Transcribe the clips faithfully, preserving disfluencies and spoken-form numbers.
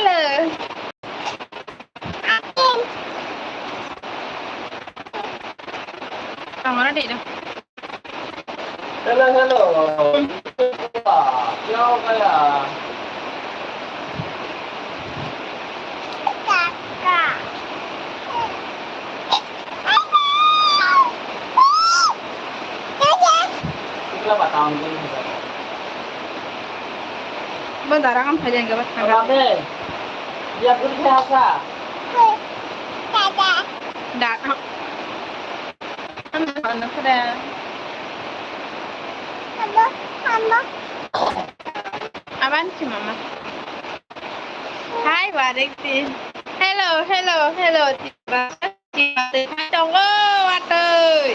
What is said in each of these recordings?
Hello. Tongmani dei do. Hello, hello. Yo, kaya. Bo darang am phai jang gaba thang. Abe, dia pun kaya sa. Da. Ano ano kada. Aban si mama. Hi, Warikti. Hello, hello, hello. Tongo, watoi.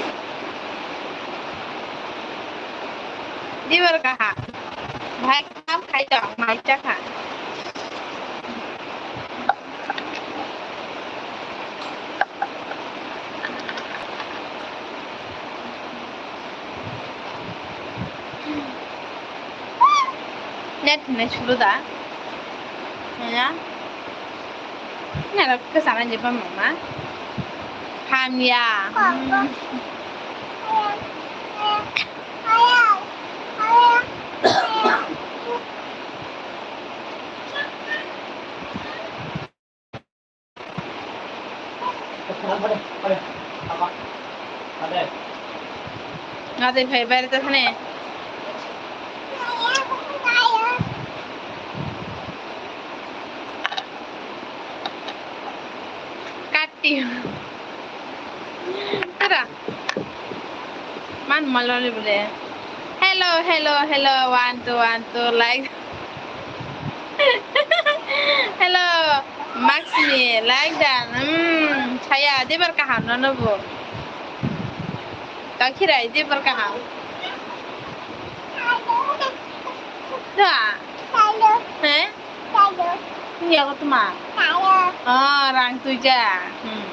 Dibar kaha. Bhai, kam khai tong, mai cha kha. Net hinwi sulu da. Ya. Nara kwchana je bamma. Hamya. Ngatai phai baire ta thani. Kati. Tara. Man malole bole. Hello, hello, hello. One, two, one, two. Like. Hello. Max ni like dan. Hmm. Saya dibar kaham no no bo. Takhirai dibar kaham. Da. He? Ni ako tuma? Oh, rang tuja. Hmm.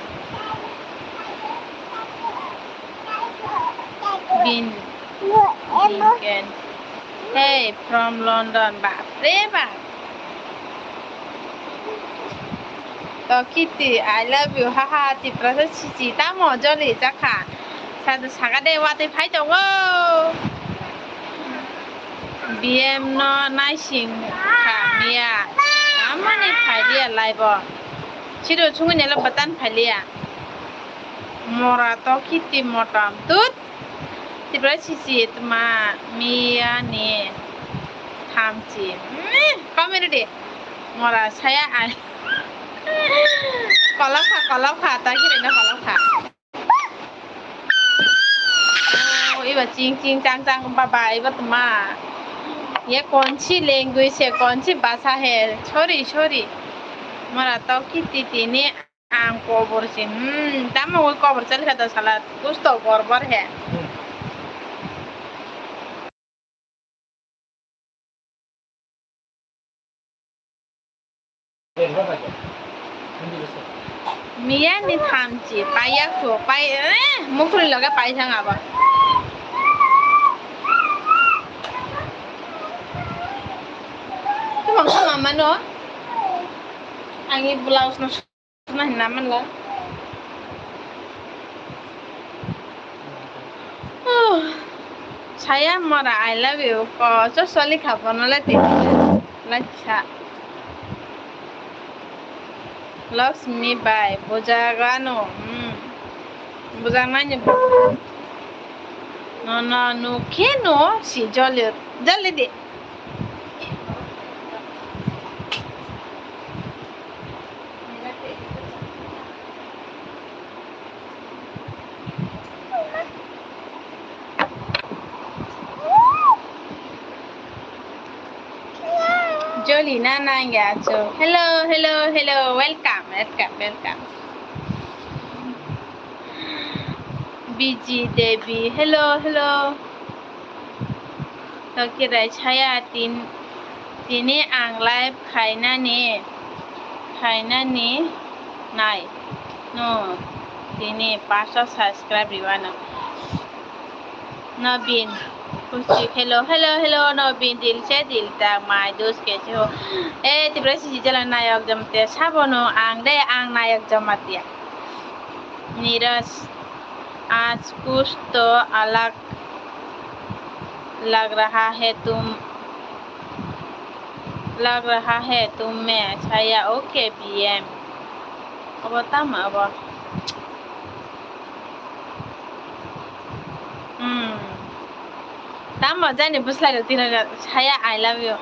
Bin. Bin ken. Hey, from London. Bap re bap. To Kiti, I love you. Haha, Tiprasa chichi. Tamo joli jakha. Sadu sagade watwi phai tongo. B M no naising kha miya. Amani phailiya laibo. Siro chungni le batan phailiya. Mora to Kiti motom tut. Tipra sisi tma miya ni thamchi. Meh, comedy. Mora saya ai. Kolok kha, kolok kha, ta kiri na kolok kha. Oh, iba ching ching chang chang baba, iba tma. Ye kaun si language hai, kaun si bhasha hai? Sorry, sorry. Mara to Kiti tini ang kobor si. Hmm, tamo oi kobor chali kha to sala. Kuch to gorbar hai. Miya ni thamchi, paiya kho, pai, eh, mukri loge pai thang abo. Tumang sama mano, ani blouse no. Nahi namanla. Huh. Saya mora I love you ko. So soli kha bono le ti. Lacha. Lakshmi bai bujagano. Hmm. Bujanai ni. No, no, no, khe no si jolio. Jolio di. Jolly na nangya cho. Hello, hello, hello. Welcome, welcome, welcome. B G Devi. Hello, hello. Tokirai saya tin, tini ang live khainani, khainani nai. No, tini paso subscribe riwano. Nobin. Kuchik, hello, hello, hello, no bin dil se dil tak mai dos ke se ho. Eh, Tipra sisi jala nayok jamatia sabono ang de, ang nayok jamatia. Niras, aaj kuch to alag lag raha hai tum, lag raha hai tum mein, Chaya, okay, B M. Abo tamo abo. Hmm. Tamo jani bwsai rok tino Chaya, I love you.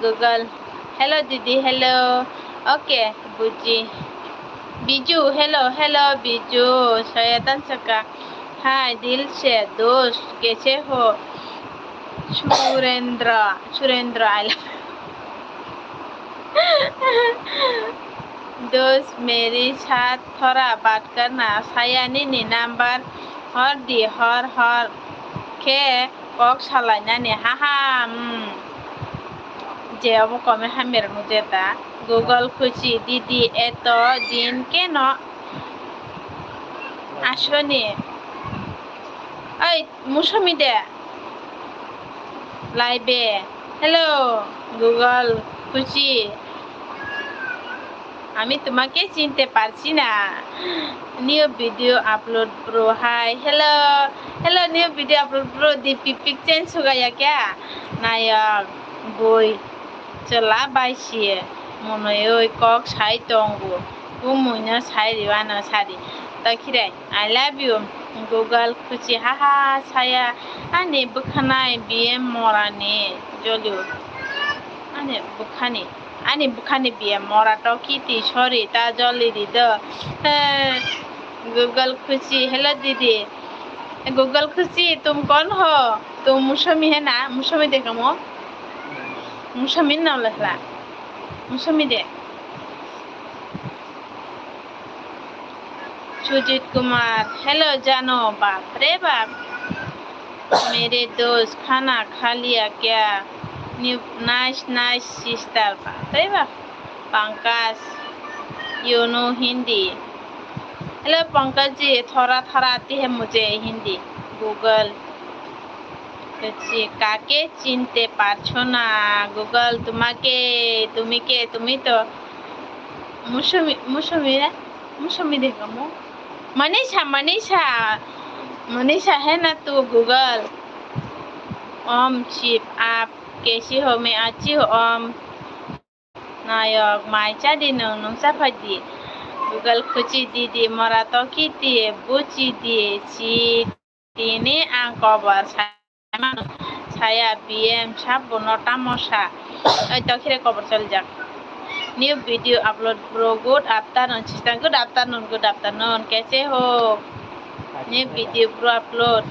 Google. Hello, didi, hello. Okay, buji. Biju, hello, hello, Biju. Chaya, tansaka. Hi, dil se, dost, kaise ho? Surendra, Surendra, I love you. Dost, meri saath thoda baat karna, Chaya nini number hor di, hor hor khe kok salainani, haha, hmm. Je obo comment hamya rwmuk je ta. Google Khuchi, didi, eto din keno asoni? Oi, Musomi de. Laibe. Hello, Google Khuchi. আমি তোমাকে চিনতে পারছি না। New video upload bro, hi. Hello, hello, new video upload bro. Di pipik change hogaya kya? Nayok boi chwla bai si monoi oi kok sai tongo. Bumui no sai riwano sadi. Takhire. I love you, Google Khuchi, haha, Chaya, ani bwkhanai B M morani jolio, ani bwkhani, ani bwkhani B M mora to kiti, sorry, ta joli di do. Eh, Google Khuchi, hello didi. Google Khuchi, tum kon ho? Tum Musomi hai na? Musomi de kamo? Musomi na lehla. Musomi de. Sujit Kumar, hello jano, bap re bap. Mere dost, khana kha liya kya? New, nice, nice sister, bap re bap. Pankaj, you know Hindi? Hello Pankaj ji, thoda thoda aati hai mujhe Hindi. Google. Khuchi, kake chinte parcho na? Google, tumake, tumike, tumi to Musomi, Musomi na? Musomi de kamo? Manisha, Manisha. Manisha hai na tu, Google? Om chip, aap kaisi ho? Main achi hu, om. Nayok, mai cha di nwng, nwng cha phai di. Google Khuchi, didi mora to kiti, buchi di, si. Tini ang kobor sai mano, Chaya, B M sabo no tamo sa. Oi, takhire kobor chalijak. New video upload bro, good afternoon sister, good afternoon, good afternoon, kaise ho? New video bro upload.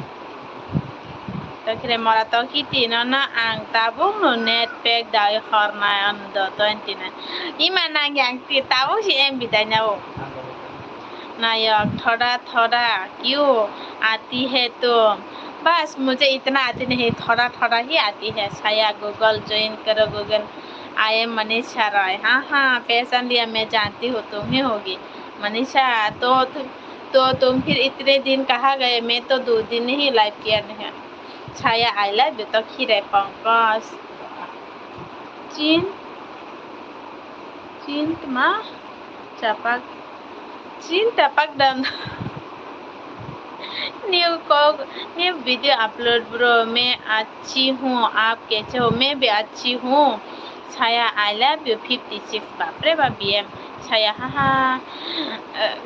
Takhire mora to kiti no na ang tabuk no net pack dai hornai ano do twenty nine. Ima nang yang ti tabuk si M B dai na o. Nayok, thoda thoda, kyu aati hai tum? Bas, mujhe itna aati nahi, thoda thoda hi aati hai. Chaya, Google join karo, Google. I am Manisha Roy. Ha ha, pehchan liya, main janti hu, tum hi hogi. Manisha, to, to, to tum phir itne din kaha gaye? Main to do din hi live kiya nahi. Chaya, I love you, to khire Pankaj. Chin, chin tma chapak, chin tapak dam. New kok, new video upload bro, main achi hu, aap kaise ho? Main bhi achi hu. Chaya, I love you fifty six, bapre bap B M. Chaya, haha.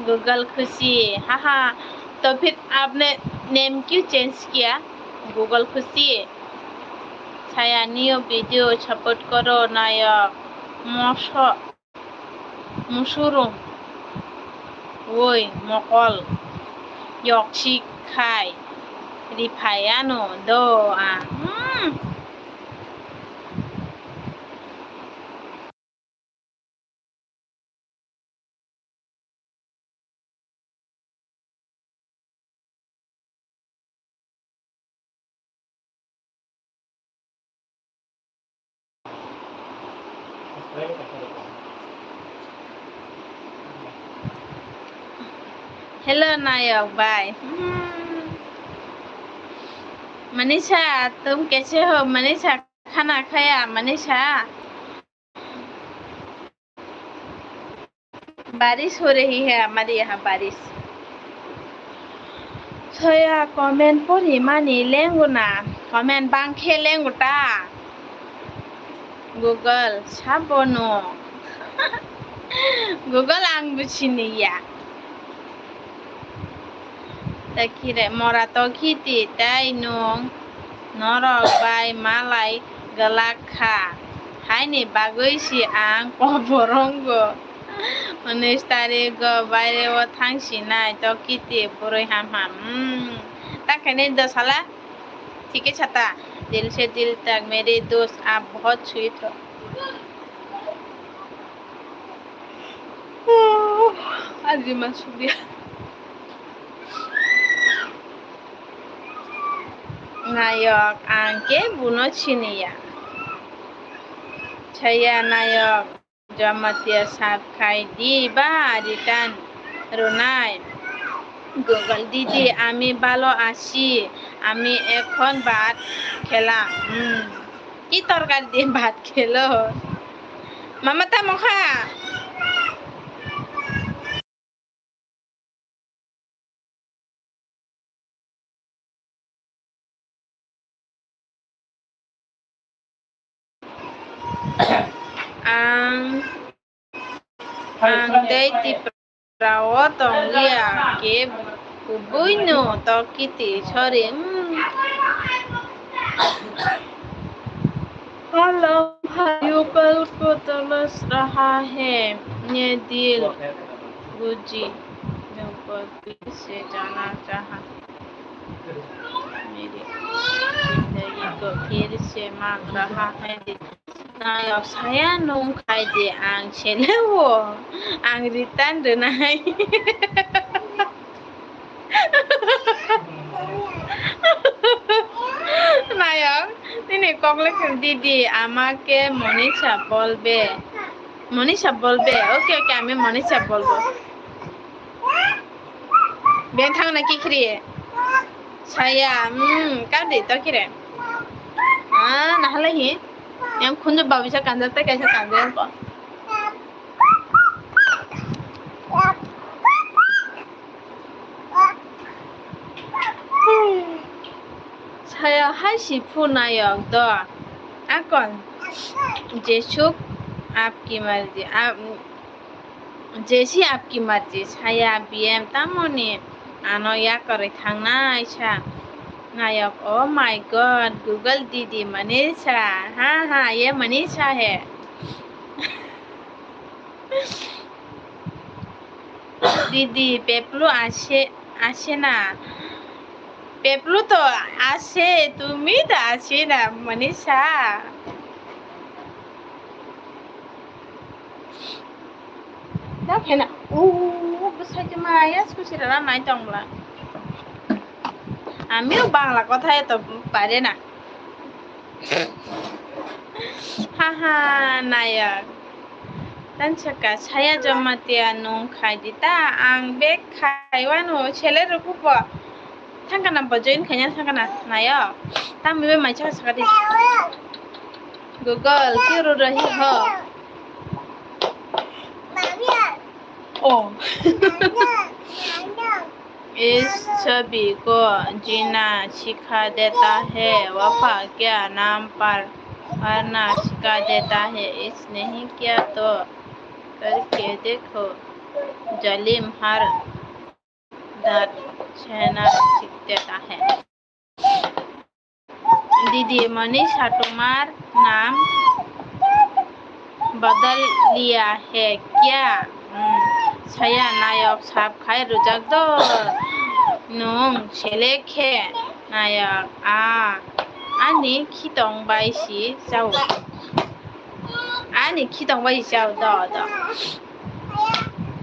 Google Khuchi, haha. To phir aapne name kyun change kiya? Google Khuchi. Chaya, new video support karo, nayok. Moso, musurung, woi, mokol, yoksik khai, riphai ano do ang. Hmm. Hello, Nayok bai. Hmm. Manisha, tum kaise ho? Manisha, khana khaya, Manisha? बारिश हो रही है हमारे यहाँ, बारिश। Soya comment pori mani lengo na, comment bangkhe lengo ta. Google, sabono. Google, ang buchini ya. Takire mora tokhiti tai nwng norok bai malai gwlak kha, haini bagwi si ang koborongo unis tarigo baireo thangsinai tokhiti bwrwi hamham. Hmm. Takhaini dosala thike sata, dil se dil tak mere dost aap bahut sweet ho. Ajima suriya. Nayok, ang khe buno siniya. Chaya nayok, Jamatia sab khai di ba return runai. Google didi, ami balo achi, ami ekhon bhat khela. Hmm. Ki torkari di bhat khelo? Mama tamo kha? Ang, ang tei Tipra o tong liya khe kubui no tok kiti, sorry. Hmm. Hello, भाइयों, कल को तरस रहा है ये दिल, गुजी, तुमको दिल से जाना चाहा, मेरी जिंदगी को फिर से मांग रहा है दिल। Nayok, saya nwng khai di, ang sele o, ang return rwnai. Nayok, nini kok le khe, didi, amake Monisha bolbe. Monisha bolbe. Okay, okay, ami Monisha bolbo. Beng thang na kikhri. Saya, hmm, kadi to kire. Ah, nahala hi. Yang khunju babisa kanjak tai kaisa kanjak ko. Saya hai si phu nayok do. Akon jesuk apki marji. Ap-, jesi apki marji. Saya B M tamoni ano yakarwi thangnai sa. Nayok, oh my God, Google didi mani sa. Ha ha, ye mani sa he. Didi, peplu ase, ase na? Peplu to ase, tumi to ase na, Manisha? Da phena, u, bwsai tuma ya skusira na nai tong bla. Amiyo Bangla kotha eto pare na. Haha, nayok. Tansaka, saya Jamatia nwng khai di ta, ang bek khai wano, sele rwkhupo. Thangkana bo join khaina thangkana, nayok. Tamni bai mai chaka saka di. Google, kyo ro rahi ho? Oh. इस छवि को जीना सिखा देता है, वफा क्या नाम पर मरना सिखा देता है, इश्क नहीं किया तो करके देखो, जालिम हर दर्द सहना सीख देता है। Didi, Manisha tumar naam badal liya hai kya? Hmm. Saya, nayok sap khai rwjak do. Nwng sele khe? Nayok, a, ani khitong bai si chao. Ani khitong bai si chao do do.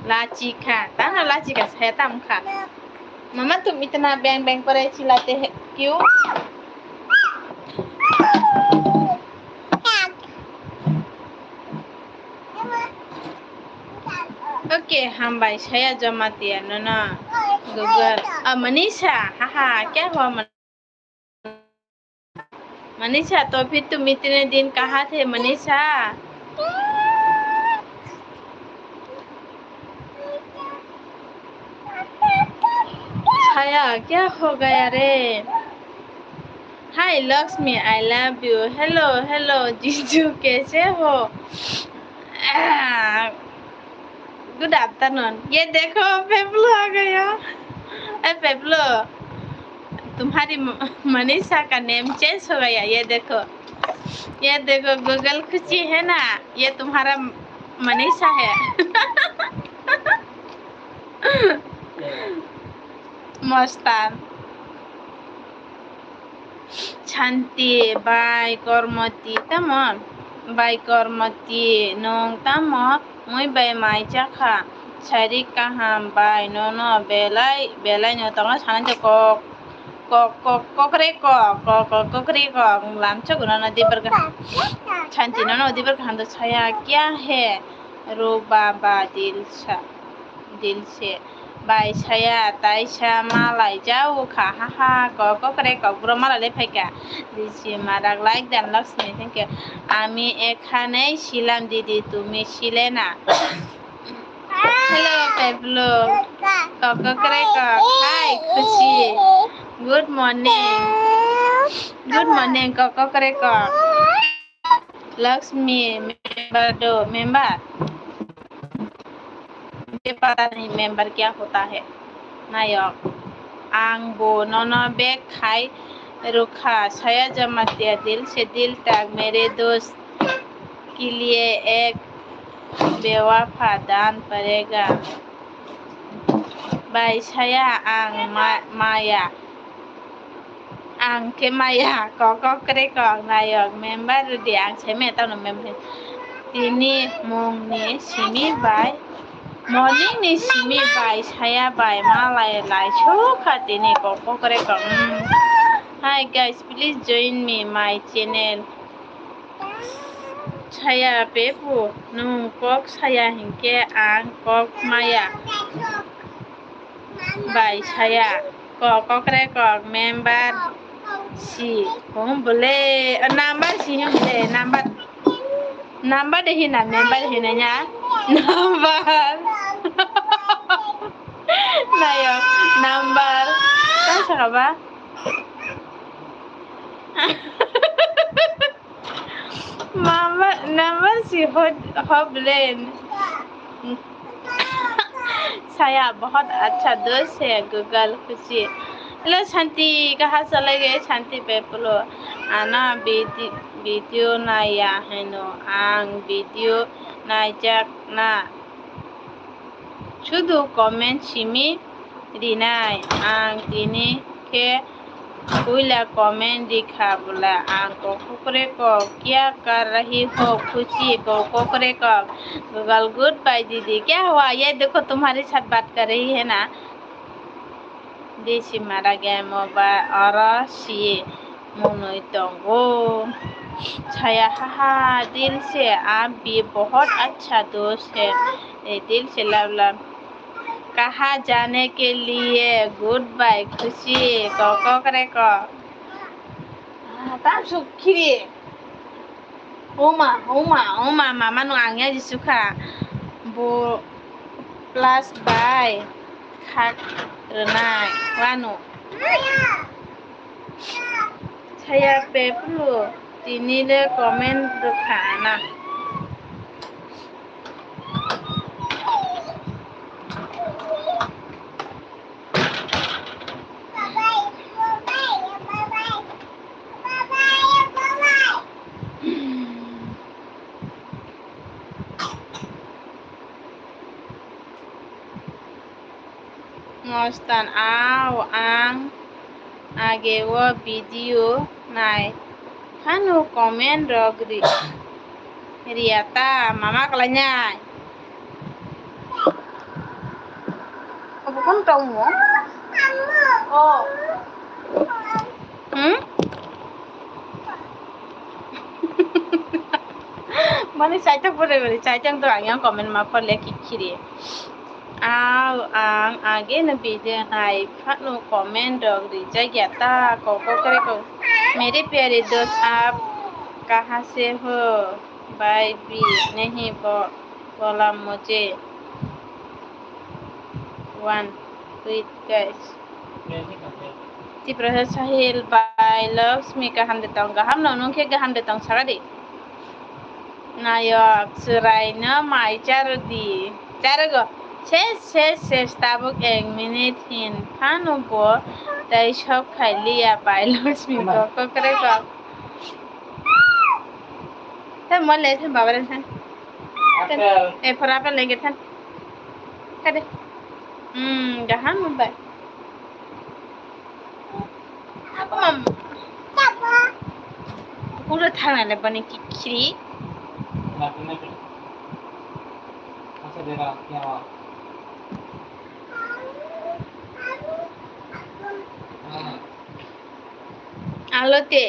Lachi kha, tano lachi kha, saya tam kha. Mama, tum itna beng beng kore chilate hai kyun? Okay, hambai, saya Jamatia, no, no. Google. Ah, Manisha, haha, kya hua, Man-, Manisha, तो फिर तुम इतने दिन कहाँ थे मनीषा? छाया, क्या हो गया रे? Hi Lakshmi, I love you। Hello, hello जीजू, कैसे हो? Good afternoon। ये देखो, पेपलो आ गया। ए पेपलो, तुम्हारी म-, मनीषा का नेम चेंज हो गया। ये देखो, ये देखो, गूगल खुशी है ना, ये तुम्हारा म-, मनीषा है। Mastan. Shanti, bai Kormoti tamo? Bai Kormoti, nwng tamo mui bai mai chakha? Sari kaham bai, nono belai belai no tongo sanai de kok, kok, kok, kokre kok, kok, kok, kokre kok, lamchok nono dibar kaham. Shanti, nono dibar kaham do saya kya hai? Ro baba, dil sa, dil se. Bai saya, taisa malai jau kha, ha ha, kok kokre kok bro malai le phaika. Disi marak like dan Lakshmi, thank you. Ami ekhane silam didi, tumi sile na? Hello Pablo, kok kokre kok, hi Khushi. Good morning. Good morning, kok kokre kok. Lakshmi, member do, member. Mujhe pata nahi member kya hota hai. Nayok. Ang bo nono bek khai rukha. Saya Jamatia, dil se dil tak, mere dost ke liye ek bewafa dan padega. Bai saya ang ma-, maya. Ang khe maya, kok kokre kok, nayok, member rwdi, ang sai maya tamo member. Tini mungni simi bai, morning ni simi bai, saya bai, malai lai sukha tini kok kokre kok. Hmm. Hi guys, please join me my channel. Saya pepu, nwng kok saya hinkhe ang kok maya. Bai saya, kok kokre kok member si hum bole, number si hum bole, number, number de hina, member hina nya, number. Nayo, number. Tang saka ba? Mama, number si hot, hot blend. Saya bahut acha dost hai Google Khushi. Hello Shanti, kaha chalai gaye Shanti Peplo? Ana vide-, video naiya haino, ang video naijak na. Sudu comment simi rinai, ang tini khe puila comment rikha bwla, ang kok kokre kok, kya kar rahi ho khushi, kok kokre kok, Google goodbye didi, kya hua, ye dekho tumhari sath baat kar rahi hai na. Desi mara ge mo ba oro si munui tongo. Chaya haha, dil se aap bhi bahut acha dost hai. Ye dil se love love. Kaha jane ke liye goodbye khushi, kok kokre kok. Ah, tam sukhi. Homa, homa, homa, mama no ang ya jisukha. Bo plus bai khak rwnai wano. Chaya Peplo tini le comment rwkha na. Mostan, ao ang age o video nai phano comment rok ri-, riya ta mama kwlainai. Obo kono tongmo? Oh. Hmm? Mani chaitok bore bore chaitok to ang yang comment ma pole kikhiri. Ao ang age no video nai phano comment rok rijak ya ta kok kokre kok. मेरे प्यारे दोस्त, आप कहाँ से हो? भाई भी नहीं बो-, बोला मुझे। One, wait, guys. Tiprasa Sahil bai Laxmi kaham de tong, kaham no nung khe kaham de tong saka di. Nayok chwraino mai charo di. Charogo. Ses, ses, ses, tabuk ek minute hin phano bo tei sok khai liya bai Laxmi kok kokre kok. Than mo le than baba le than. Than. Apple. E phora apple le than. Kade. Hmm, gaham bai. Mama. Pura thang na le bani kikhiri. Alote.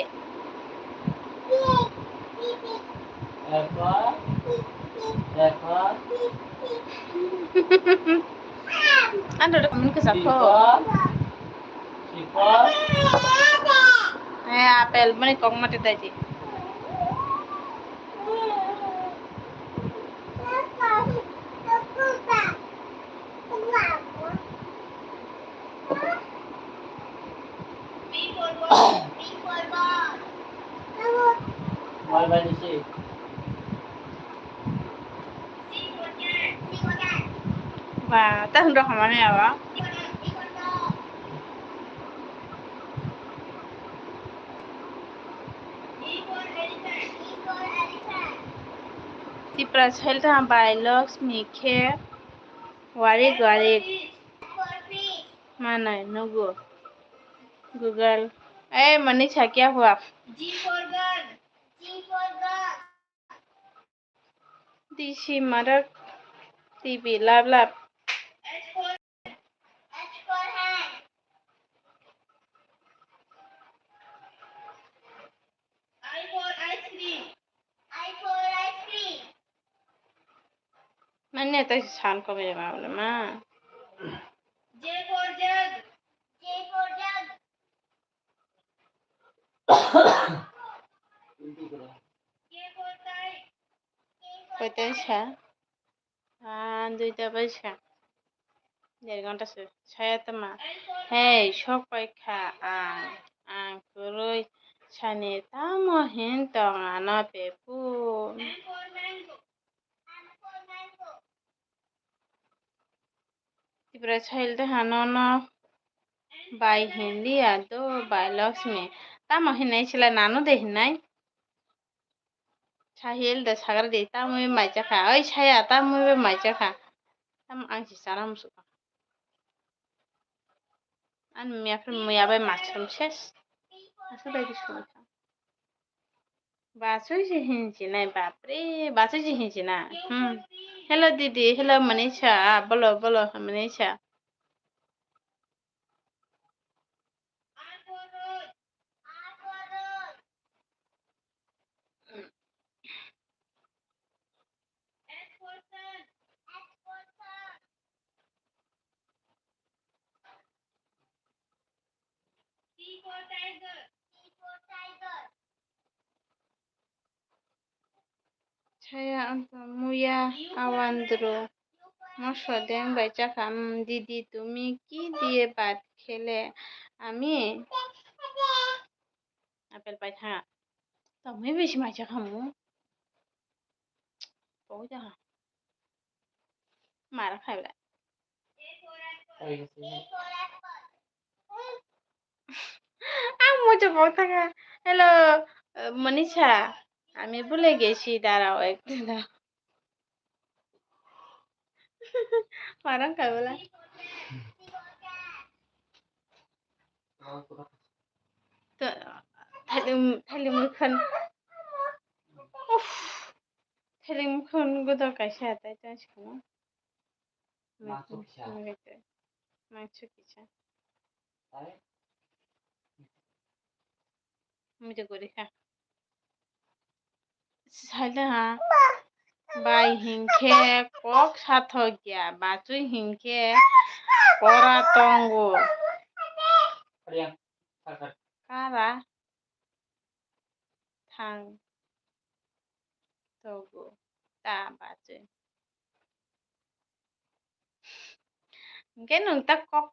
Ando de kamun kesa kho. Eh, apple mani kok mate dai di. Ba, ta hwnba hamani abo. Tipra Sahil ta bai Laxmi khe warik warik manai nugo. Google. Eh, mani cha kya hua? D C Marak T V love love. Mane ta san ko be ma ma. Koita sa? Ah, duita baisa. Der ghonta se. Saya tama. Hey, sok pai kha ang. Ang kwrwi sani tamo hin tong ano pepu. Tipra Sahil de hano no bai hinliya do bai Laxmi. Tamo hinai sila nano de hinai. Sahil de sagra de tamo mai chakha. Oi saya tamo mai chakha. Tam ang si sana musuka. Ani miya phir muya bai masrum ses. Asa bai di sumai kha. Bachwi se hinjinai, bapre, bachwi se hinjina. Hmm. Hello, didi. Hello, Manisha. Ah, bolo, bolo, Manisha. Saya ang muya awandru. Moso deng bai chakha, "উম, দিদি, তুমি কি দিয়ে ভাত খেলে?" আমি apple pai tha. Tamo bisi mai chakha mu. Poi ta. Mara khaibla. Ang muchuk bok thangkha. Hello, uh, Manisha. আমি ভুলে গেছি, দাঁড়াও একটু দাঁড়াও। Marang khaibla. To, thailing, thailing muikhan. Uff. Thailing muikhan godo kaisa tai tong sikha. Mangso kisa. Mangso kisa. Hai. Mui de gori kha. Saile ha. Bai hinkhe kok sathok ya, bachwi hinkhe pora tongo. Kara. thang togo ta bachwi. Hwnkhe nwng ta kok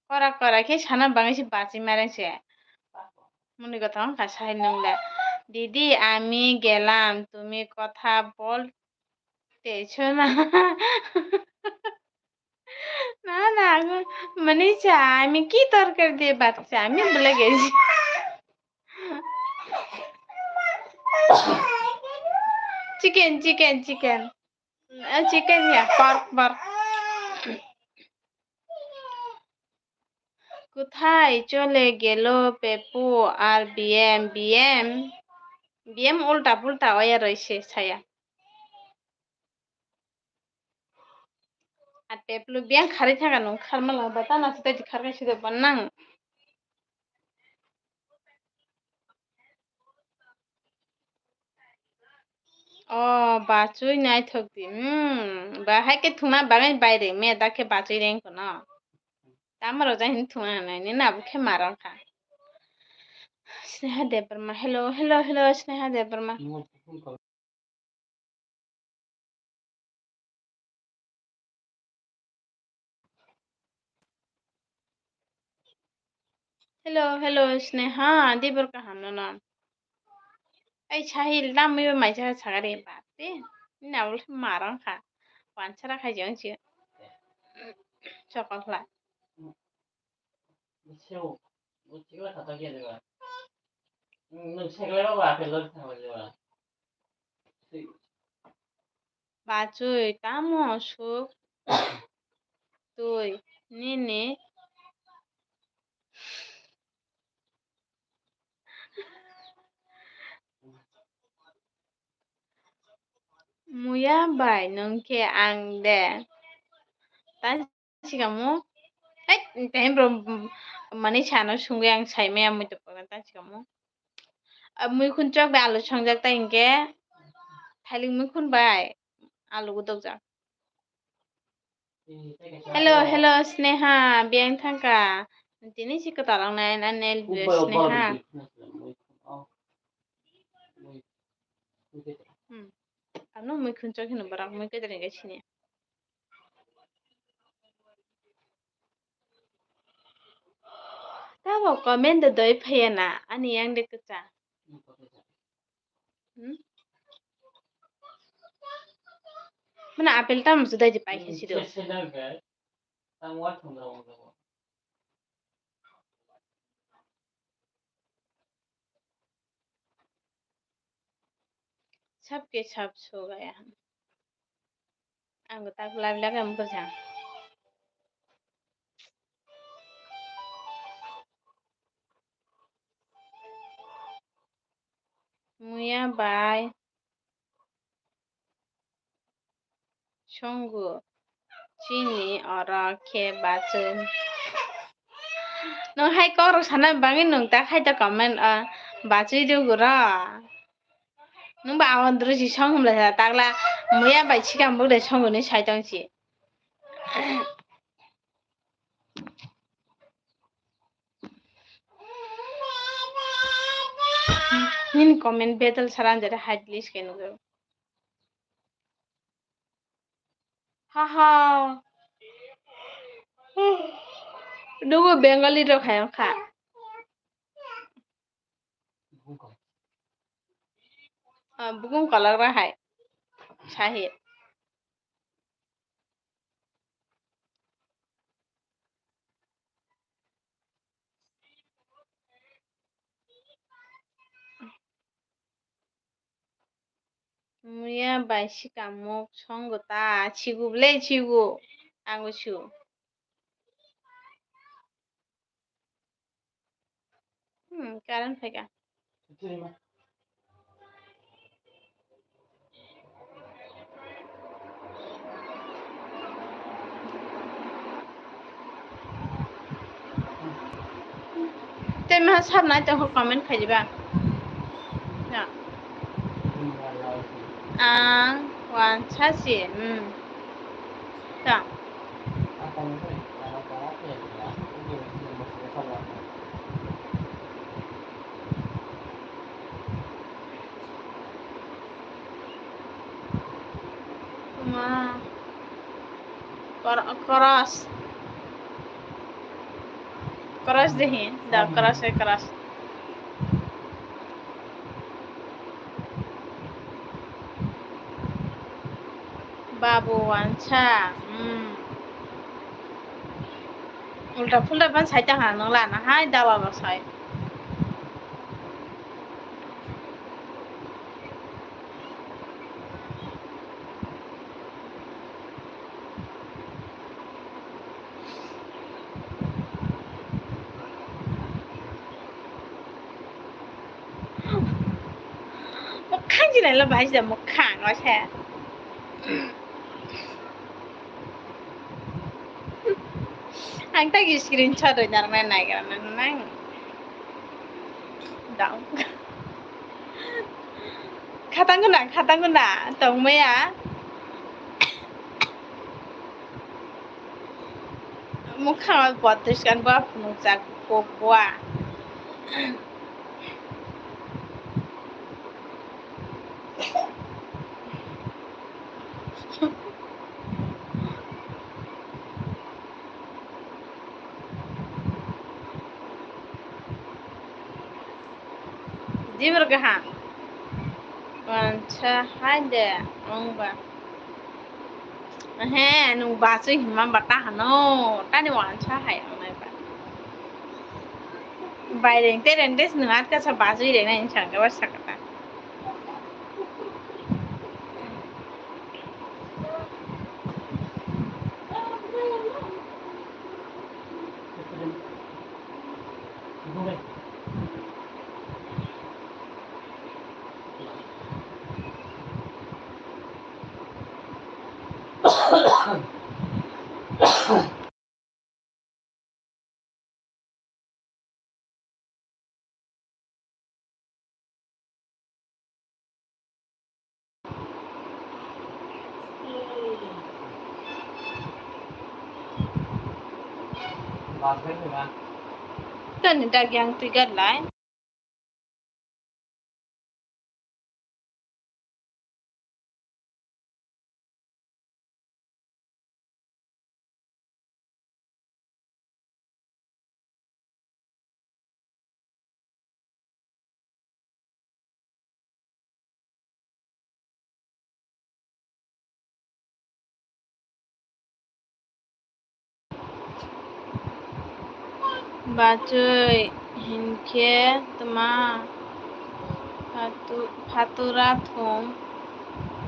kora kora khe sana bagwi se bachwi ma reng se. Muni gotha wngkha sai nwng le, "Didi, ami gelam, tumi kotha bol te chuna." Na, na, আমি মানে চা, আমি কি তরকারি দিয়ে ভাত খাই? আমি ভুলে গেছি। Chicken, chicken, chicken. Uh, chicken, yeah, pork, pork. কোথায় চলে গেল পেপু আর বিএম? বিএম, বিএম উল্টা পুল্টা ওয়া রয়েছে ছায়া। Ate plu biang khari thaka nung kharma lang ba tana sita di khar kai sida ban nang. O bachwi naithok di. Hmm, ba hai ke thuma bangai bai re me da ke bachwi reng kono. Tamo ro jang hin thuma nai ni na bu khe marang kha. Sneha Debbarma. Hello, hello, hello, Sneha Debbarma. Hello, hello, Sneha, dibor kaham nono? Ai, Sahil, tamwi bai maisa sagari ba, te, ni na ul marang kha, wansara khai jeng si, chokol khlai. Bachwi, tamo suk twi nini? Muya bai nwng khe ang de. Tang sikamo. Hei, tei bro, mani sano sungwi ang sai maya mui tongkha tang sikamo. Ah, muikhun chok bai alu songjak ta hinkhe. Thailik muikhun bai alu gudokjak. Hello, hello, Sneha, biyang thangka. Tini si kwtal wngnai, na nail brush, Sneha. Hmm. Ano mui khunchok hino borak mui kwdar hingke sini. Tabo comment do doi phaiya na, ani yang de kwcha. Hmm? Mana apple tam su dai je pai khe sido. Sab ke sab so gaya. Ang tak lab lab am bwsa. Muya bai songo chini oro khe bachwi. Nwng hai kok rok sana bagwi nwng ta khai ta comment o bachwi rwgo ro. Nwng ba awan dru si song hwnla sa takla muya bai sikam bwdai songo ni sai tong si. Nini comment betel sara anjare hide list khe nukjagw. Haha. Nugo Bengali rok hai wngkha. Ah, bukung kolok ra hai. Sahil. Muya bai sikamuk songo ta sigu ble sigu. Ango sigu. Hmm, current phaikha. Tei maha sab nai tongkha comment khaidiba. Na. Ang wansa si, hmm. Ta. Ma. Kor-, koros. Koros dehi. Da, koros, eh, koros. Babu wansa. Hmm. Ulta pulta ban sai ta ha nang la na hai da baba sai. Mukhang jinai lo bahai jida mukhang o se. Ang tagi screenshot roi narwknai naigra nang nang. Dang. Khatang guna, khatang guna, tongmaya. Mukhang o botris kan bua phunukjak kok bua. Jibra kaham. Wansa hai de, wng ba. He, nwng bachwi hinma ba ta hano, tani wansa hai wngnai ba. Bai reng te reng des nwng atka sa bachwi reng nai hinsa ka ba sakata. Tani dak yang twi gat lai. Bachwi hinkhe tma phatu-, phatura thum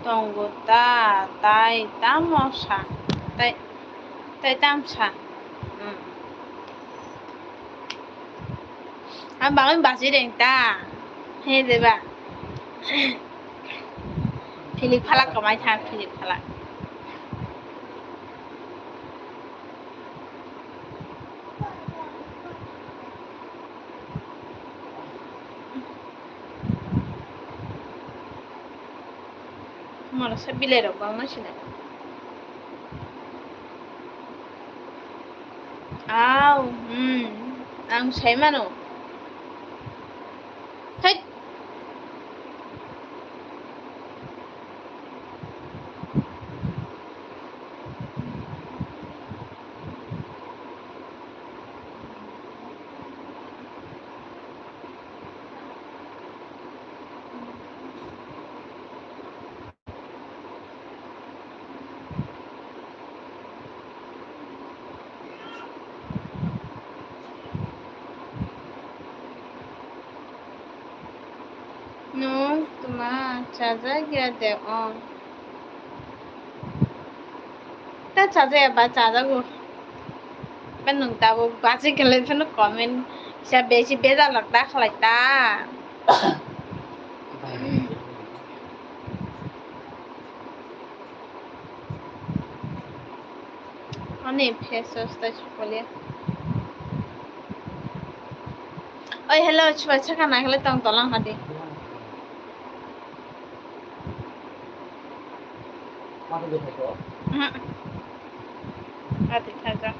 tongo ta, tai tamo sa, tai, tai tam sa. Hmm. Ang bagwi bachwi reng ta. He deba. Philik phalak kwmai tha, philik phalak. Mora sa bilai rok bang ma sinai. Aw, hmm, ang sai mano. Thai. Nwng tma chajak ya de o? Ta chajaya ba chajago. Ba nwng tabuk bachwi kwlai phano comment kisa besi bejal rok da khlai ta. Ani face wash tai sukolia. Oi, hello, chuba chakana khlai tong tolang hadi. Mhm. Ati khaja.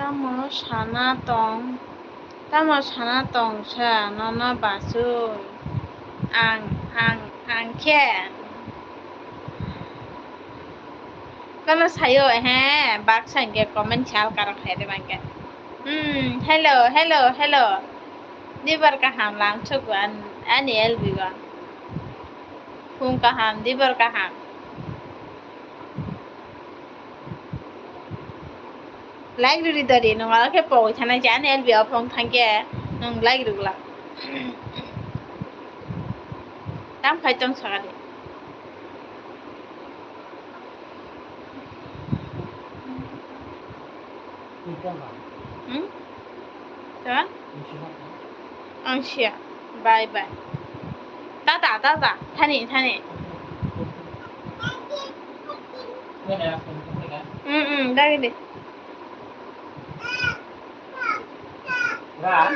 Tamo sana tong, tamo sana tong sa nono basu. Ang, ang, ang khe. Kono sayo, he, baksa hingke comment sal karo khaide bangke. Hmm, hello, hello, hello. Dibar kaham lang chuku an, ani L B o. Phung kaham, dibar kaham. Like rwdi dadi, nwng aro khe pogwi thanai je ani L B o phone thangkhe nwng like rwgwla. Tam khai tong sakadi. Hmm? Tama? Ang siya. Bye bye. Tata, tata. Thani, thani. Hmm, hmm, dagi de. Rang?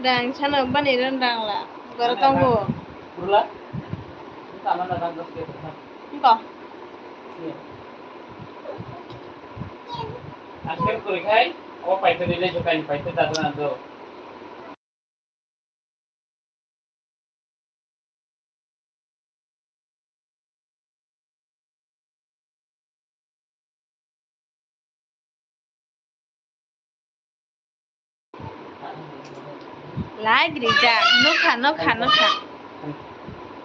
Rang sana bani ran rang la. Bara tongo. Kurla? Sama na rang dos ke. Engko. Akhir kuri khai, o paito rile jokai paito dadon ando. Like rijak, nukha, nukha, nukha.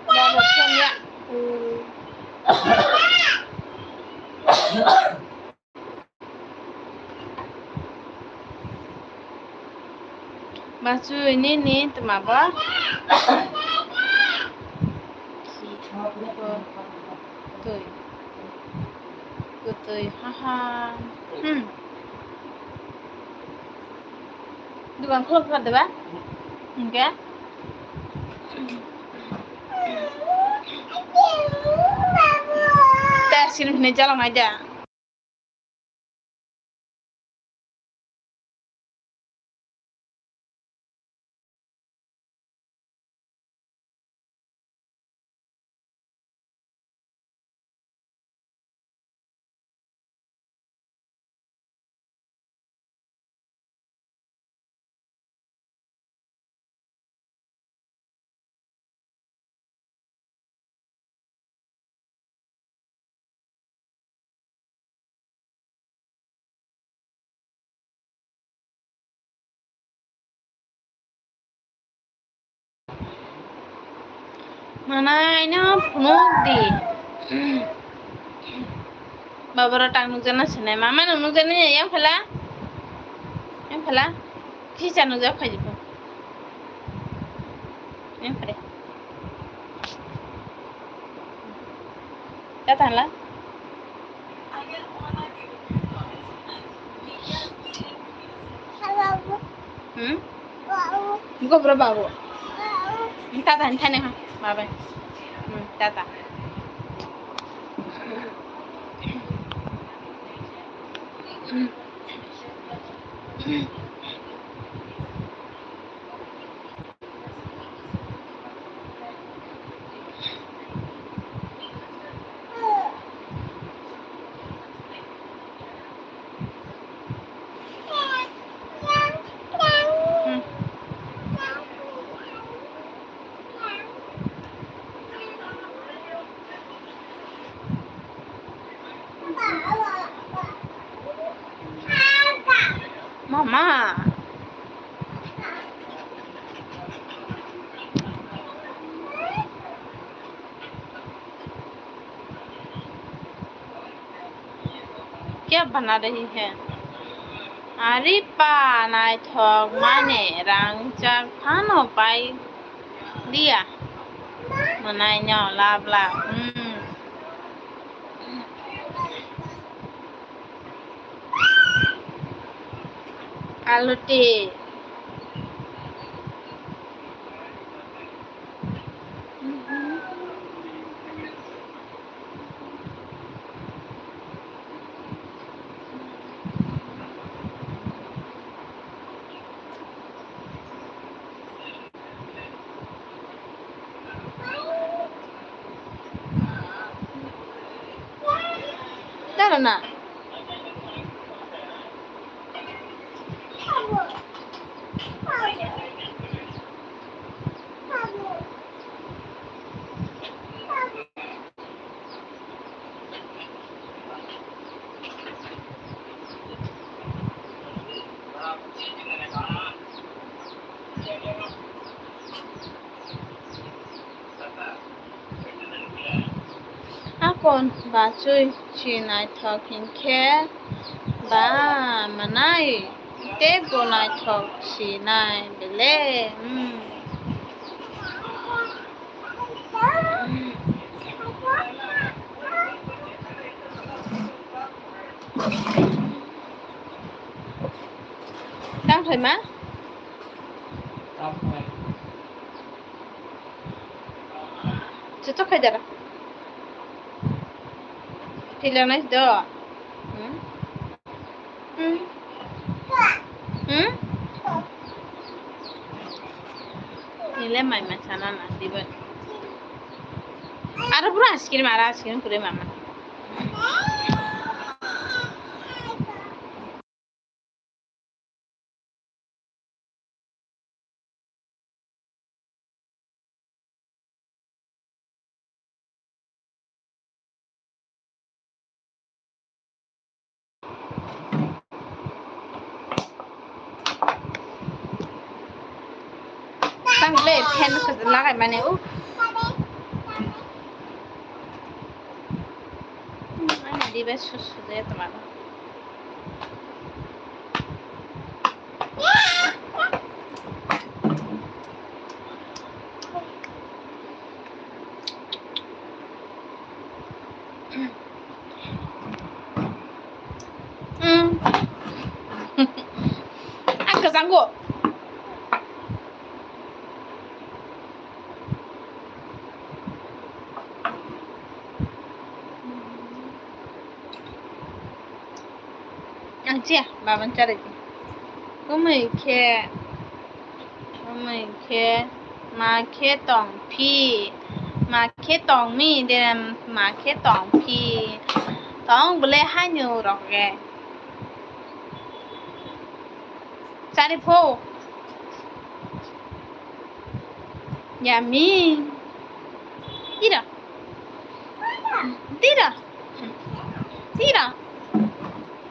Baba, phone ya. Basu ini ni tuma ba. Tui. Kutui, haha. Hmm. Dukan khulok kha de ba? Hingke? Te sini hini jalang aja. Manai no phunuk di. Babaro tang nukjana sinai. Mama no nukjani yang phala? Yang phala? Khicha nukjak phai jikho. Yang phale. Tata hala. Hmm? Gobro babu. Tata han thani ha, babai. Hmm, tata. Mama. Kya bana rahi hai? Ari pa naithok mane rangchak phano pai diya. Mwnai no lab lab. Hmm. Aluti. Tara na. Bachwi si naithok hinkhe ba manai teibo naithok si nai bele. Hmm. Tang khai ma? Chuchuk khai dara. Thailangnai do. Hmm? Hmm? Hmm? Nile mai ma sana na diba. Aro pura ice cream, aro ice cream pura mama. Tang le fan ko lagai mane u. Ani dibe su su de tama. Hmm. Ang kwchanggo. Ang chiya, baban charai di. Kumui khe, kumui khe, ma khe tong phi, ma khe tong mi, de ma khe tong phi. Tong bole haino rok ge. Chari pho. Yummy. Tira. Tira. Tira.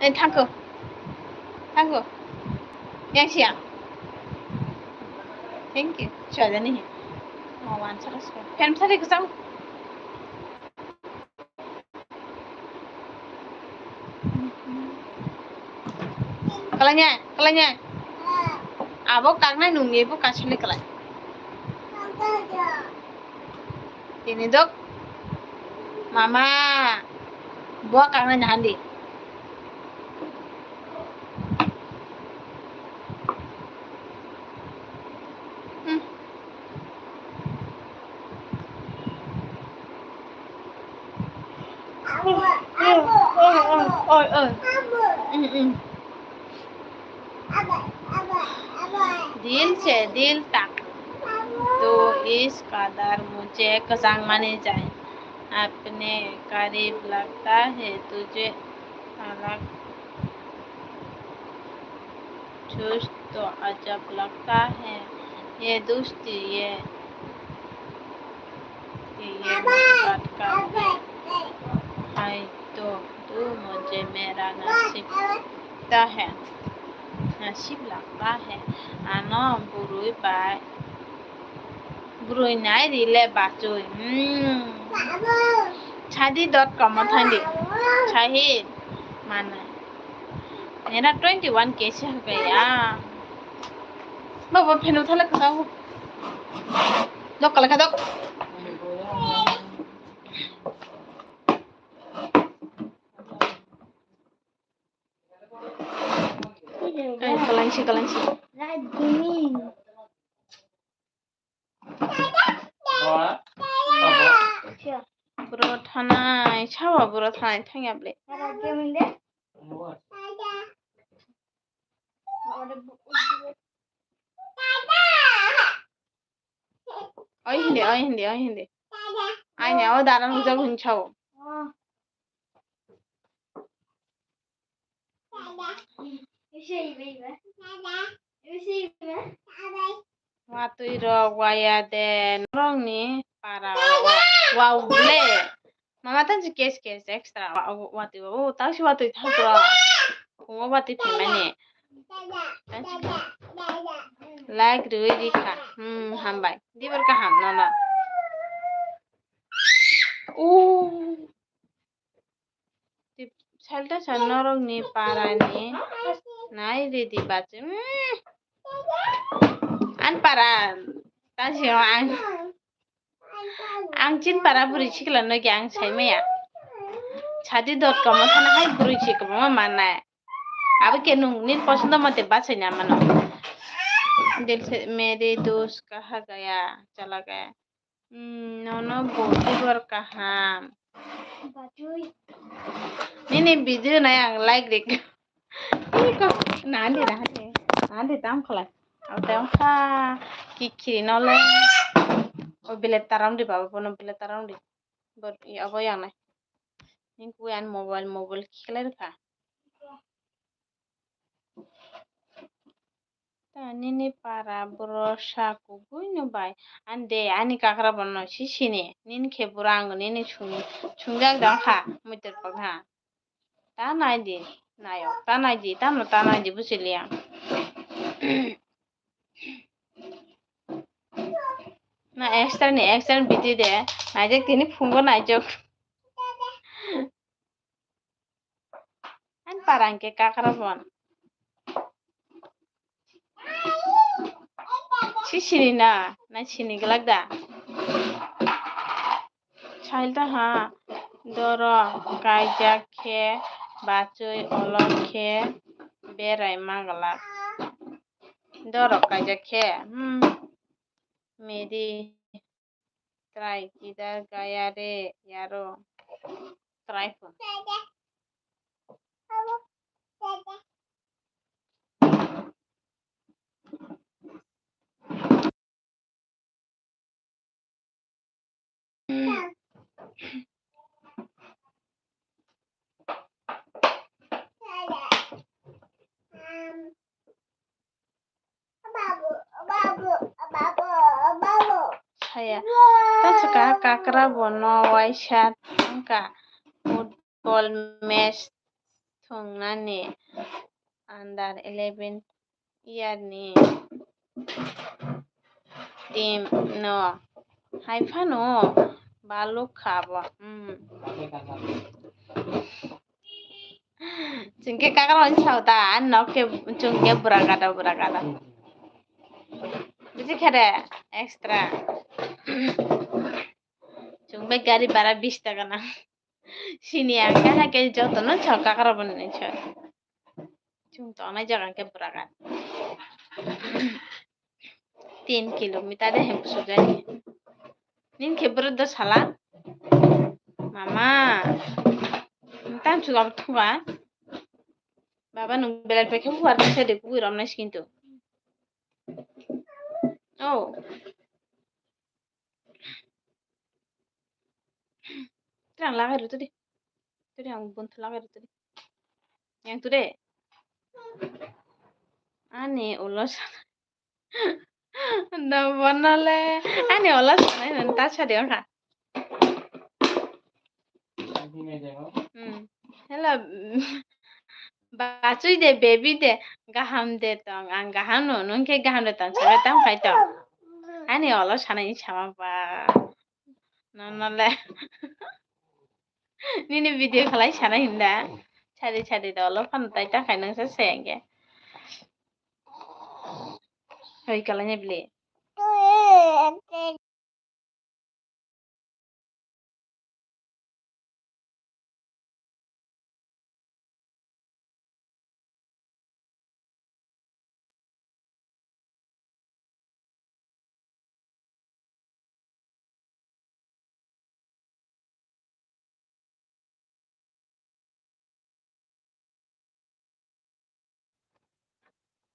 Eh, thank you. Thank you. Yang siya. Thank you. Chajani. Oh, answer. Fan sari ko chao. Kalanya, kalanya. Abo kaknai nungni bo kasini kalai. Tini dok. Mama. Bo kaknai nahandi. Hmm. Oi, oi. Hmm, hmm. दिल से दिल तक तू इस कदर मुझे कसांग माने जाए, अपने करीब लगता है तुझे अलग चुस्त तो अजब लगता है ये दोस्ती, ये, ये मोहब्बत का है तो तू मुझे मेरा नसीब लगता है, नसीब लगता है। Ano bwrwi bai Brui nai ri le bachoi. Hmm. Sadi dot com o thangdi. Sahid. Mana. Nera twenty one K se hwnkhe ya. Baba pheno thala khana. Dok kala khadok. Kalangsi, kalangsi. Bro thanai, sawa bro thanai thangya ble. Oi hindi, oi hindi, oi hindi. Aini o daran hujak hwn sao. Watwi rok waya de norok ni para o. Wow ble. Mama tang si kes kes extra. Wa-, wa-, watwi o, tang si watwi thang bro. Khungo watwi phaimani. Tang si. Like rwi rikha. Hmm, hambai. Dibor kaham nono. O. Salta sa norokni parani nai ridi bache. Hmm. An para ta sio ang. Ang chin para bwrwi sikla no ge ang sai maya. Chadi dot komo thana hai bwrwi si komo ma manai. Abo ke nung nini posondo mote bachai na mano. Dil se mere dost kaha gaya chala gaya. Hmm, nono bo tibor kaham. Nini video nai ang like rik. Iko, nandi, nandi. Nandi tam khalai. Abo tam kha kikhiri nole. O bilet taram di baba bono bilet taram di. Bor abo yang nai. Ning kui an mobile, mobile kikhlai rikha. Ta nini para bwrwi sa kubui no bai. Ani de, ani kakra bono si sini. Nini khe bwrang nini sung-, sungjak dong kha, muitor pakha. Ta nai di, nayok, ta nai di, tamo ta nai di, buchiliya. Na extra ni, extra ni biti de, naijak tini phungo naijak. An parang ke kakra bon. Si sini na, na sini glak da. Sail ta ha, doro kaijak khe, bachoi olok khe, berai ma glak. Doro kaijak khe, hmm, medi. Try kidar gaya re yaro. Try phone. Saya. Tachwka kakra bono waisa thangkha football match thwngnani under eleven year ni team no. Hai phano baluk kha bo. Hmm. Chwng khe kakarwani sao ta, ani nok khe chwng khe bwragada, bwragada. Bisi khe de extra. Chwng bai gari bara bis taka nang. Sini ang khe hai khe jotono sao kakarwani sao. Chwng tongnai jaga khe bwragada. Tin kilometer de hem pusuk jani. Nin khe bwrwi do sala. Mama. Tang chuga thuba. Baba nung belai pai khe huar khe de kuwi romnai kintu. Oh. Tang lagai rw tadi. Tadi ang buntu lagai rw tadi. Yang tu de. Ani ulo sana. No, bono le. Ani ulo sana, ta sadi ongkha. Hmm. Hello. Bachwi de, baby de, gaham de tong, ang gaham no, nung khe gaham de tong, sabai tang phai tong. Ani ulo sana ni sama ba. No, no le. Nini video khalai sana hinda. Chadi chadi do lo phano tai ta khai nang sa se ange. Hoi kalanya bile.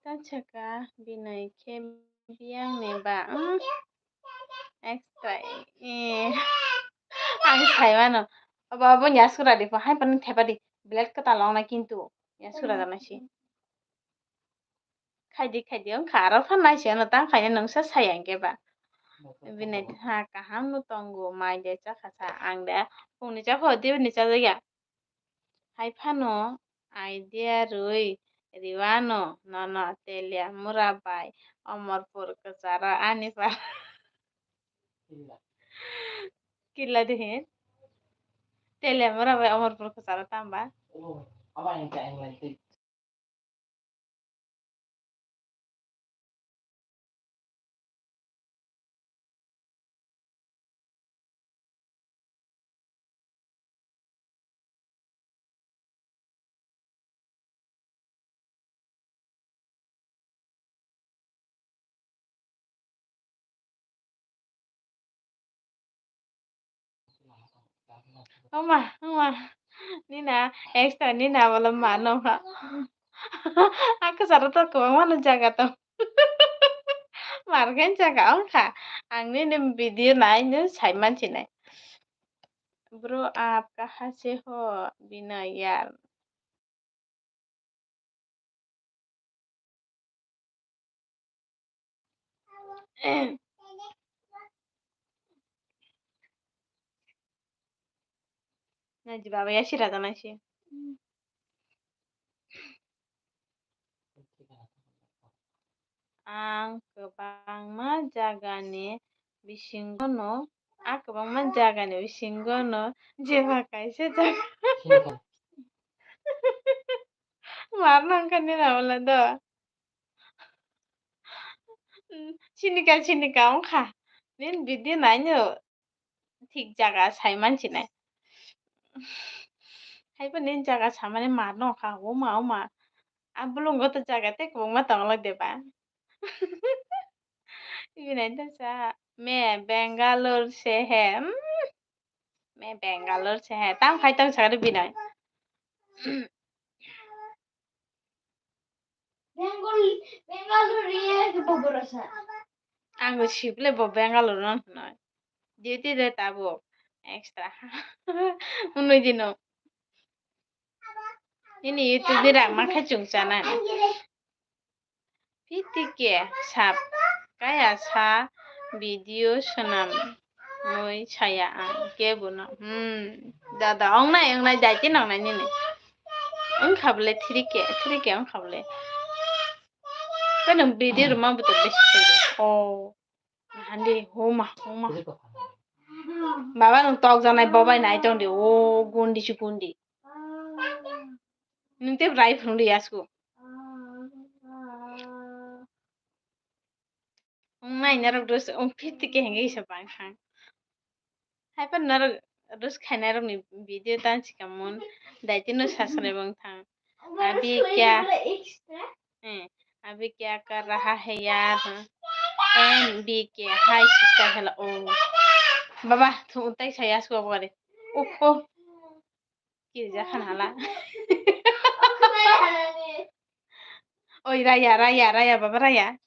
Tachaka binai khe biyang ni ba, hmm? Extra, eh. Ang sai mano. Abo, abo nya sura di po, hai pano thepa di. Blade kwtal ong na kintu. Nya sura da na si. Khaidi, khaidi, wngkha, aro phan naisi ano tang khaina nungsa sai ang khe ba. Bini ha kaham no tongo, mai de chakha sa, ang de phungni chakha, hor dibini chajakya. Hai phano idea rwi riwano nono Teliamura bai Omorpur kwcharo ani pa. Killa de hin. Telemura bai Amarpur kwcharo tamba. Oma, oma. Nina, extra nina wala mano ha. Aku saro to kwbangma no jaga to. Margen jaga wngkha. Ang nini video nai no sai mansinai. Bro, aap kaha se ho? Bina yaar. Naji baba ya sira ta naisi. Ang kwbangma jagani bisingo no, a kwbangma jagani bisingo no jeba kaisa jaga. Mar nang kha nini wala do. Sinika, sinika wngkha. Nini video naino thik jaga sai mansinai. Haibo nini jaga samani mar nongkha, oma, oma. A bolongo to jaga tei kwbangma tonglai de ba. Ibe nai ta sa, "मैं बेंगलुरु से है।" Hmm? "मैं बेंगलुरु से है।" Tamo khai tong sakha de binai. Bengal, Bengaluru ya ke boboro sa. Ang bo sibole bo Bengaluru no hwnwi. Duty de tabuk extra. Hwnwi dino. Nini YouTube ni rang ma khe chwng chanai. Pitike sap kaya sa video swnam mui saya ang kebo no. Hmm, dada, ongnai, ongnai, daiti nongnai nini. Wngkha bole three K, three K wngkha bole. Khe nwng video rwma bo to besi khaidi. Oh. Handi, homa, homa. Baba, nwng tok janai bobai nai tong di. O gundi si gundi. Nwng tei bwrai phunuk di yasku. Wng nai norok dos wng fifty K hingke kisa bang thang. Hai phano norok dos khainai rokni video tan sikha mun. Daitino subscribe wng thang. Abi kya? Eh, abhi kya kar raha hai yaar? N B K, hi sister, hello. Oh. Baba, thung tai saya asko bari. Oh, oh. Ki ja khan hala. Oi, raya, raya, raya, baba, raya.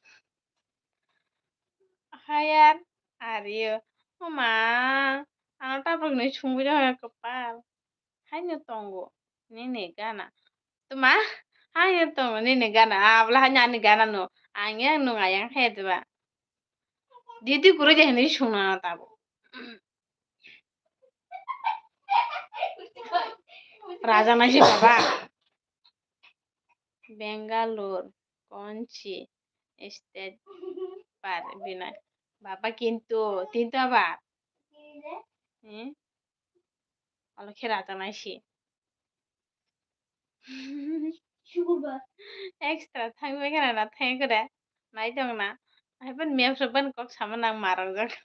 Hayar, are you? Oma, ano tabuk ni sungwi rok kopal. Haino tongo nini gana. Tuma, haino tongo nini gana. Abla haino ani gana no. Ang yang nung ayang hai diba. Didi guru je hinwi sungna tabo. Raja nai se baba. Bangalore, Kochi, state par binai. Baba kintu, tintu abar. Hmm? Olo khe raja nai se. Extra thangwi khana na thang kore. Nai tong na. Hai ban map rok ban kok sama nang marok jak.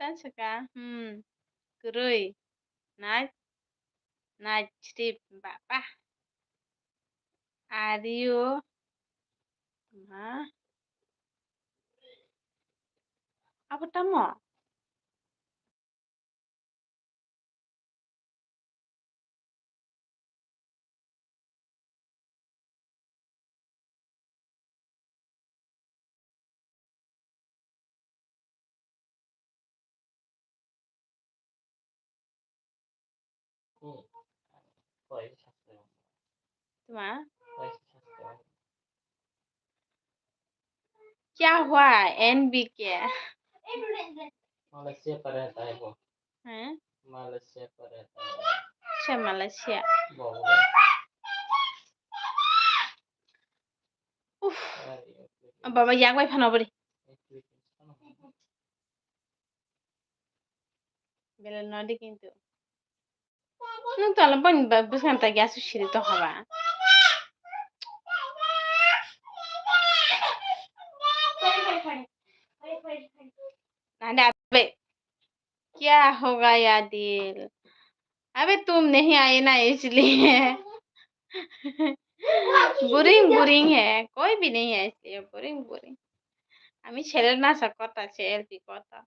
Tan saka, hmm, kwrwi, night, night shift, baba. Are you? Ma? Abo tamo? Tuma? क्या हुआ NBK? Malaysia pa rehta hai wo. Hain? Malaysia pa rehta hai. Acha, Malaysia. Bo, bo. Uff. Baba, yak bai phano bori. Bele nodi kintu. Nwng tala boni ba bwskango ta gas siri tongkha ba. Nadi abe. Kya ho gaya dil? Abe tum nahi aaye na isliye. Boring boring hai, koi bhi nahi hai isliye boring boring. Ami chele na sakta, chel bhi kota.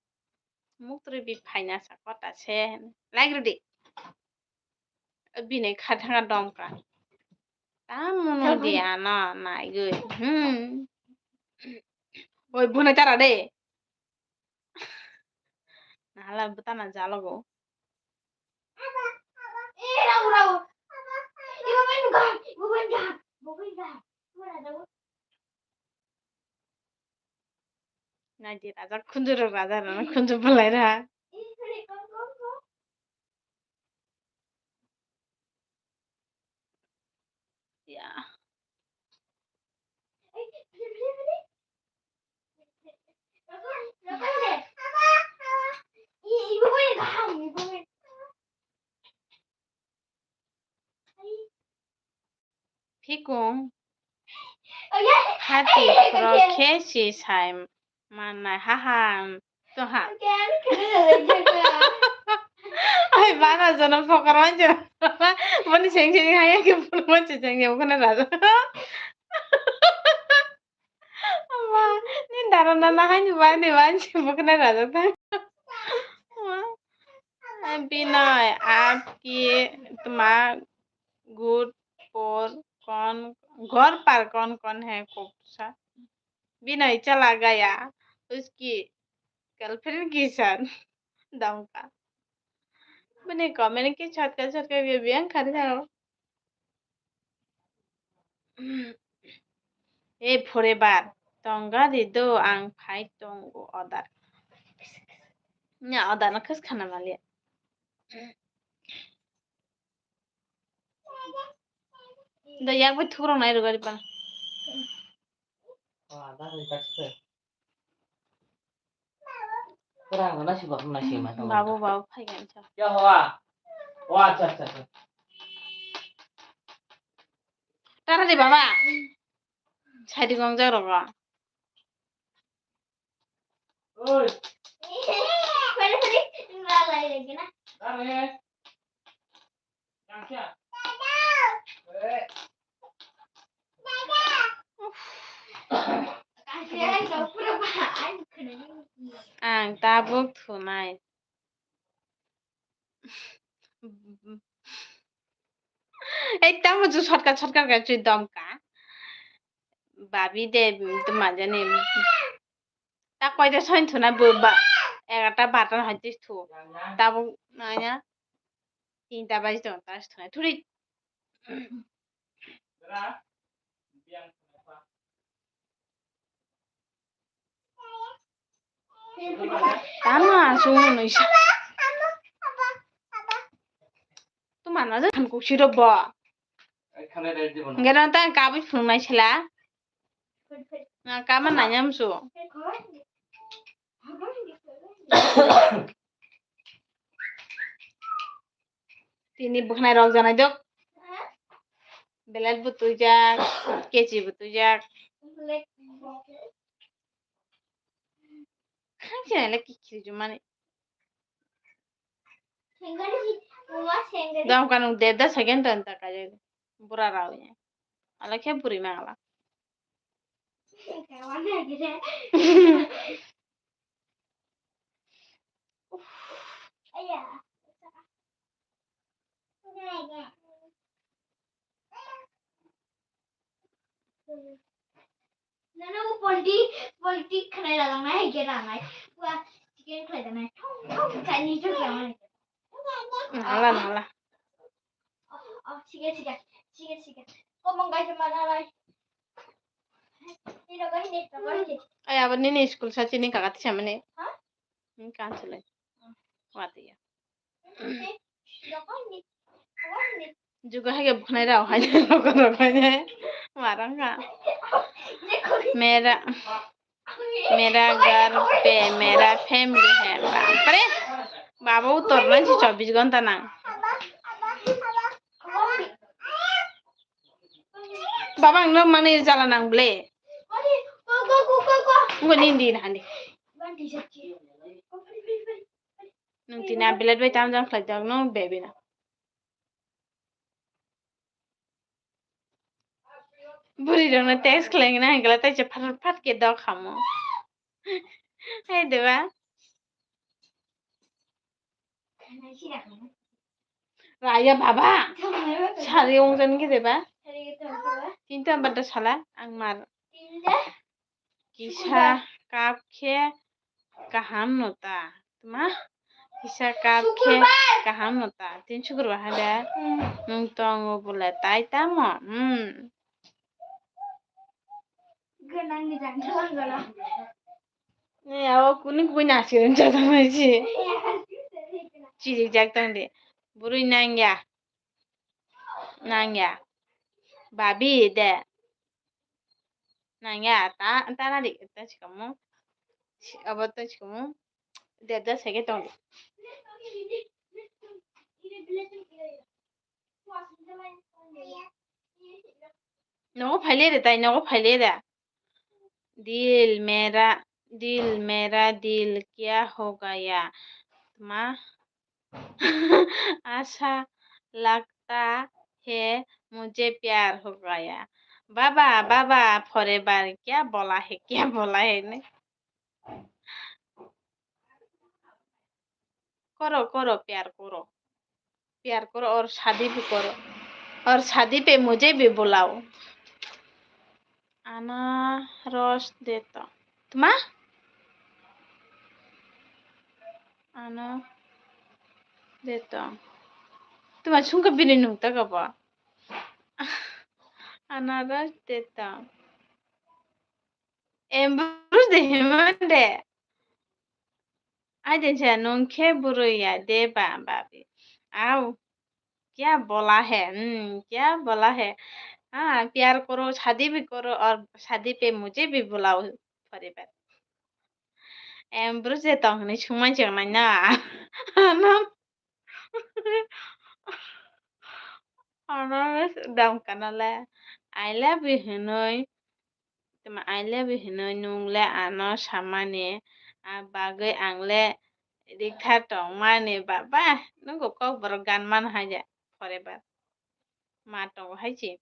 Muk turi bhi phai na sakta se. Like rwdi. Bini kha thanga dongka. Tamo no dia no naigwi. Hmm. Oi bune tara de. Nahala butana jalogo. Naidi raja khunju rok raja rana khunju bwlai ra. Ya. Phikung hati khorok khe si sai mannai, ha ha, to ha. Ai, bana jono phokar manjero. Mani seng seng haya ke phuru manjero seng seng khana raja. Ama, ni dara nana hai ni ba ni ba ni bo khna raja ta. Ama, Binoy, aap ki tma good por kon, ghor par kon kon hai, kok sa. Binoy chala gaya, uski girlfriend ke saath. Dongka. Bini comment ke chhotka chhotka biyang khari tharo. Hey forever, tongga di do ang phai tongo order. Nya order no khas khana maliya. Da yak bai thuk rok nai rwgari pa. Pura ang nasi bak nasi ma tong. Babu, babu, phai gan cha. Kya hua? Oh, acha, acha, acha. Tara de baba. Sai di gong ja rogo. Oi. Tara de. Ang tabuk thunai. Ei, tamo chu shortcut, shortcut ka chu domka. Babi de, tuma jani. Ta koita soin thuna bo ba, egarta barta no hoitis thu. Tabuk nanya. Tinta baji tongo, ta thunai. Thuri. Tama asung nui sa. Tu mana je khan kuksi ro bo. Ngera ta kabi phungnai sela. Na kama nanyam su. Tini bwkhnai rok janai dok. Belet bo twijak, kechi bo twijak. Khang sinai le kikhiri jumani. Dam kanung deda second tan ta kajak. Bura rao ya. Ala khe buri mangala. Nana u polti, polti khnai lalang nai, hai khe rangnai. Wa chicken khlai danai. Thong, thong, Chinese thok yang nai. Nala, nala. Oh, oh, sige, sige. Sige, sige. Komong gai khe mana lai. Ni rogo hini, rogo hini. Ay, abo nini school sa chini kaka tisa mani. Ha? Ni kan chulai. Wati ya. Rogo hini. Rogo hini. Juga hai ke bukhnai rao hai rogo rogo ne. Marang ka. Mera, mera ghar pe mera family hai. Bapre. Baba utor nang si chobbish ghonta nang. Baba ang no mani jala nang ble. Ngo nindi na handi. Nung tina bilet bai tam jang khlai jak no baby na. Buri rok no text khlai na hingla tai che phat phat ke dok hamo. Hai deba. Raya baba. Sari ongjan gede ba. Tinta bada sala ang mar. Kisa kap khe kaham no ta. Tuma kisa kap khe kaham no ta. Tin sukur ba hada. Nung tongo bole tai tamo. Hmm. Ni awo kuni kuni nasi rin jata mai si. Chiri jak tang de. Burui nangya. Nangya. Babi de. Nangya ta ta na di ta chikamu. Abo ta chikamu. De da sege tong de. Nogo phaile de tai nogo phaile de. Dil mera, dil mera dil kya ho gaya? Ma, acha lagta hai mujhe pyar ho gaya. Baba, baba, forever kya bola hai, kya bola hai ne? Koro, koro, pyar koro. Pyar koro aur shadi bhi koro. Aur shadi pe mujhe bhi bulao. Anaros de to. Tuma? Ano de to. Tuma sungka bini nung ta ka ba? Anaros de to. Em, Bruce de himande. Ai din se nung khe burui ya de ba babi. Au. Kya bola hai? Hmm, kya bola hai? Ah, pyar koro, shadi bhi koro aur shadi pe mujhe bhi bulao forever. Em, Bruce de tong hwnwi sungmai chang nai na. Ano. Ano dam kana le. I love you hwnwi. Tama I love you hinwi nung le ano samani, a bagwi ang le rikthar tongmani baba, nungkhe kokborok gan man hai de forever. Ma tongo hai se.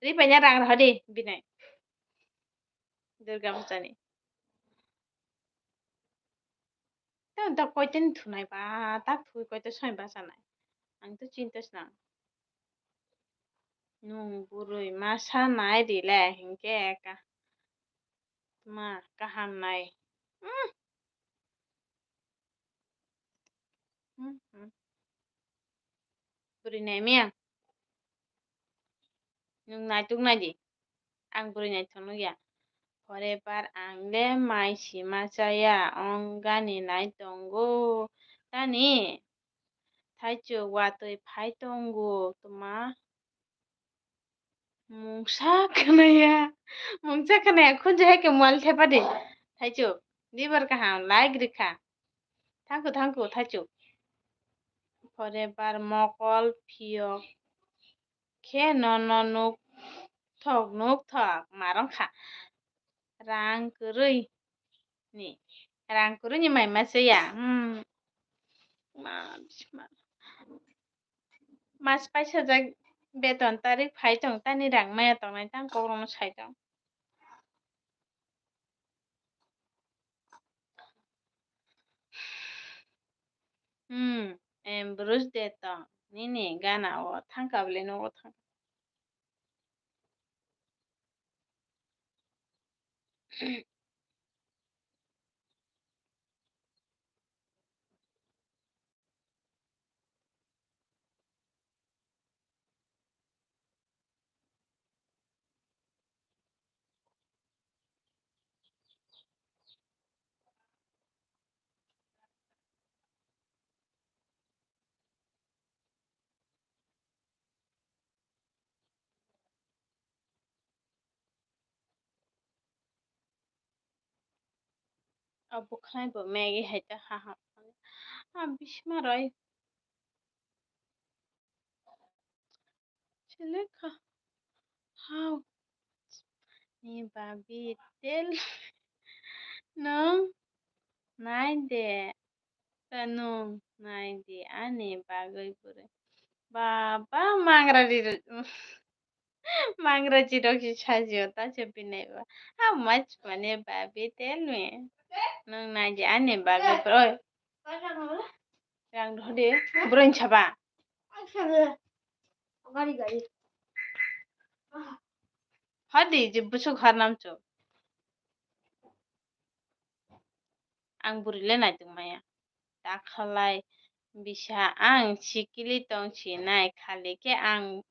Ripaina rang rw di binai. Durga Puja ni. Tei da koiteni thunai ba, tak thwi koito soi bachanai. Ang to chinta sna. Nung burui masa nai di le hinkhe ka-, ma kaham nai. Hmm. Hmm, hmm. Burui nai miya. Nwng naituk nai di. Ang bwrwi naithok nukya. Forever ang le mai sima chaya, ong gani nai tongo. Tani? Thaichuk watwi phai tongo, tuma? Mungsa khwnaya. Mungsa khwnaya, khunju hai khe mobile thepa di. Thaichuk, dibar kaham, like rikha. Thangkhu, thangkhu, thaichuk. Forever mokol phiyok khe nono nuk thok, nuk thok, marong kha. Rang kwrwi ni, rang kwrwi ni mai ma se ya. Hmm. Ma, ma. Mas paisa jak beton tarik phai tong, tani rang maya tongnai tang kok rokno sai tong. Hmm, em, Bruce de tong. Nini gana o thangkha bwle nogo thang. Abo khlai bo Maggie hai ta ha ha. A bisma roi. Selekha. How? Ni babi tel. Nwng nai de. Nwng nai di ani bagwi bwrwi. Baba mangra ri-, mangra jirok si sajio ta se binai ba. How much money babi tell me? Nwng nai di ani bagwi bwrwi. Oi. Rang rw di. Bwrwi saba. Hadi je busuk har namcho. Ang bwrwi le naitwng maya. Takhalai bisa ang sikili tong sinai, khali khe ang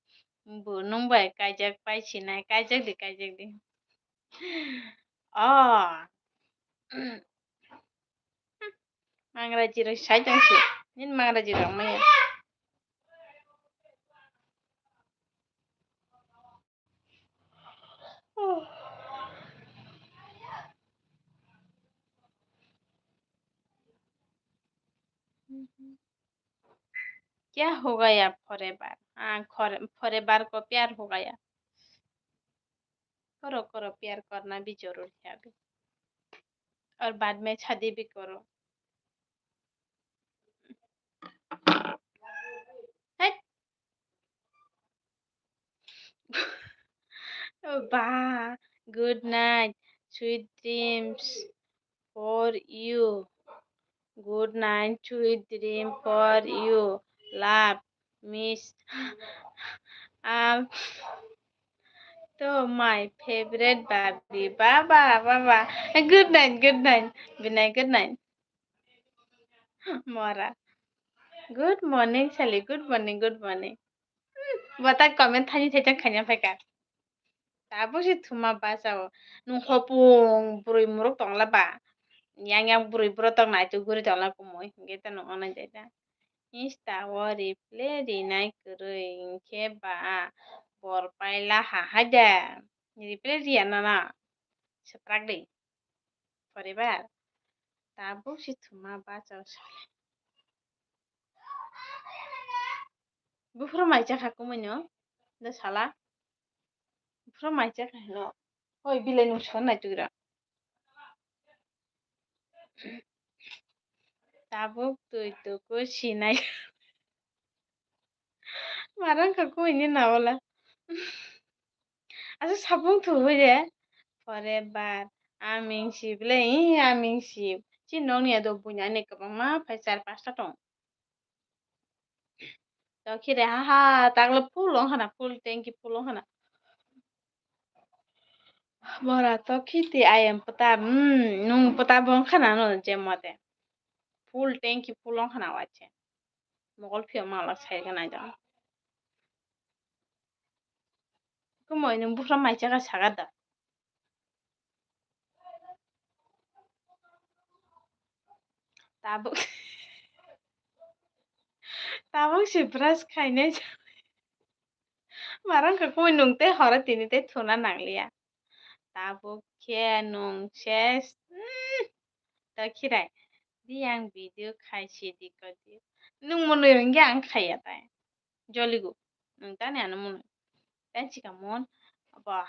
bo nwng bai kaijak pai sinai, kaijak di, kaijak di. Oh. Mangra jirok sai tong si. Nini mangra jirok maya. क्या हो गया forever? हाँ, फोरे-, forever को प्यार हो गया। करो, करो, प्यार करना भी जरूरी है अभी। और बाद में शादी भी करो। Hey! Ba, good night, sweet dreams for you. Good night, sweet dream for you. Love, miss. Um, to my favorite baby. Baba, baba. Good night, good night. Good night, good night. Mora. Good morning, Sally. Good morning, good morning. Hmm, bata comment thani thai thang khanya phaikha. Tabuk se thuma bachao. Nwng hopung bwrwi muruk tongla ba. Yang yang bwrwi bwrwi tong nai tu guri tongla kumui. Hingke ta nwng onai jai ta. Insta o reply rinai kwrwi hingke ba bor paila ha hai de. Reply riya nana. Swprak di. Forever. Tabuk se thuma bachao sale. Buphuru mai chakha kumui no. Da sala. Buphuru mai chakha hino. Hoi bilai nung son nai tuira. Tabuk twi tuku sinai. Marang ka koi ni na wala. Asa sapung thu hui de. Forever. Aming si bile, ih, aming si. Chi nong ni ado bunya ni kabang ma phai char pasta tong. To khire ha ha, takle full ong khana, full tanki full ong khana. Bora to khiti ayam pata, hmm, nung pata bong khana no je mote. Full tanki full ong khana wache. Mokol phio malak sai khana jang. Kumoi nung buphra mai chaka saga da. Tabuk. Tabuk si brush khainai. Marang ka kumui nung tei horo tini tei thuna nangliya. Tabuk khe nung ses, hmm, to khirai. Di ang video khai si di ko di. Nung monoi hwnkhe ang khaiya tai. Joligo. Nung tani ano monoi. Tei chika mon. Aba.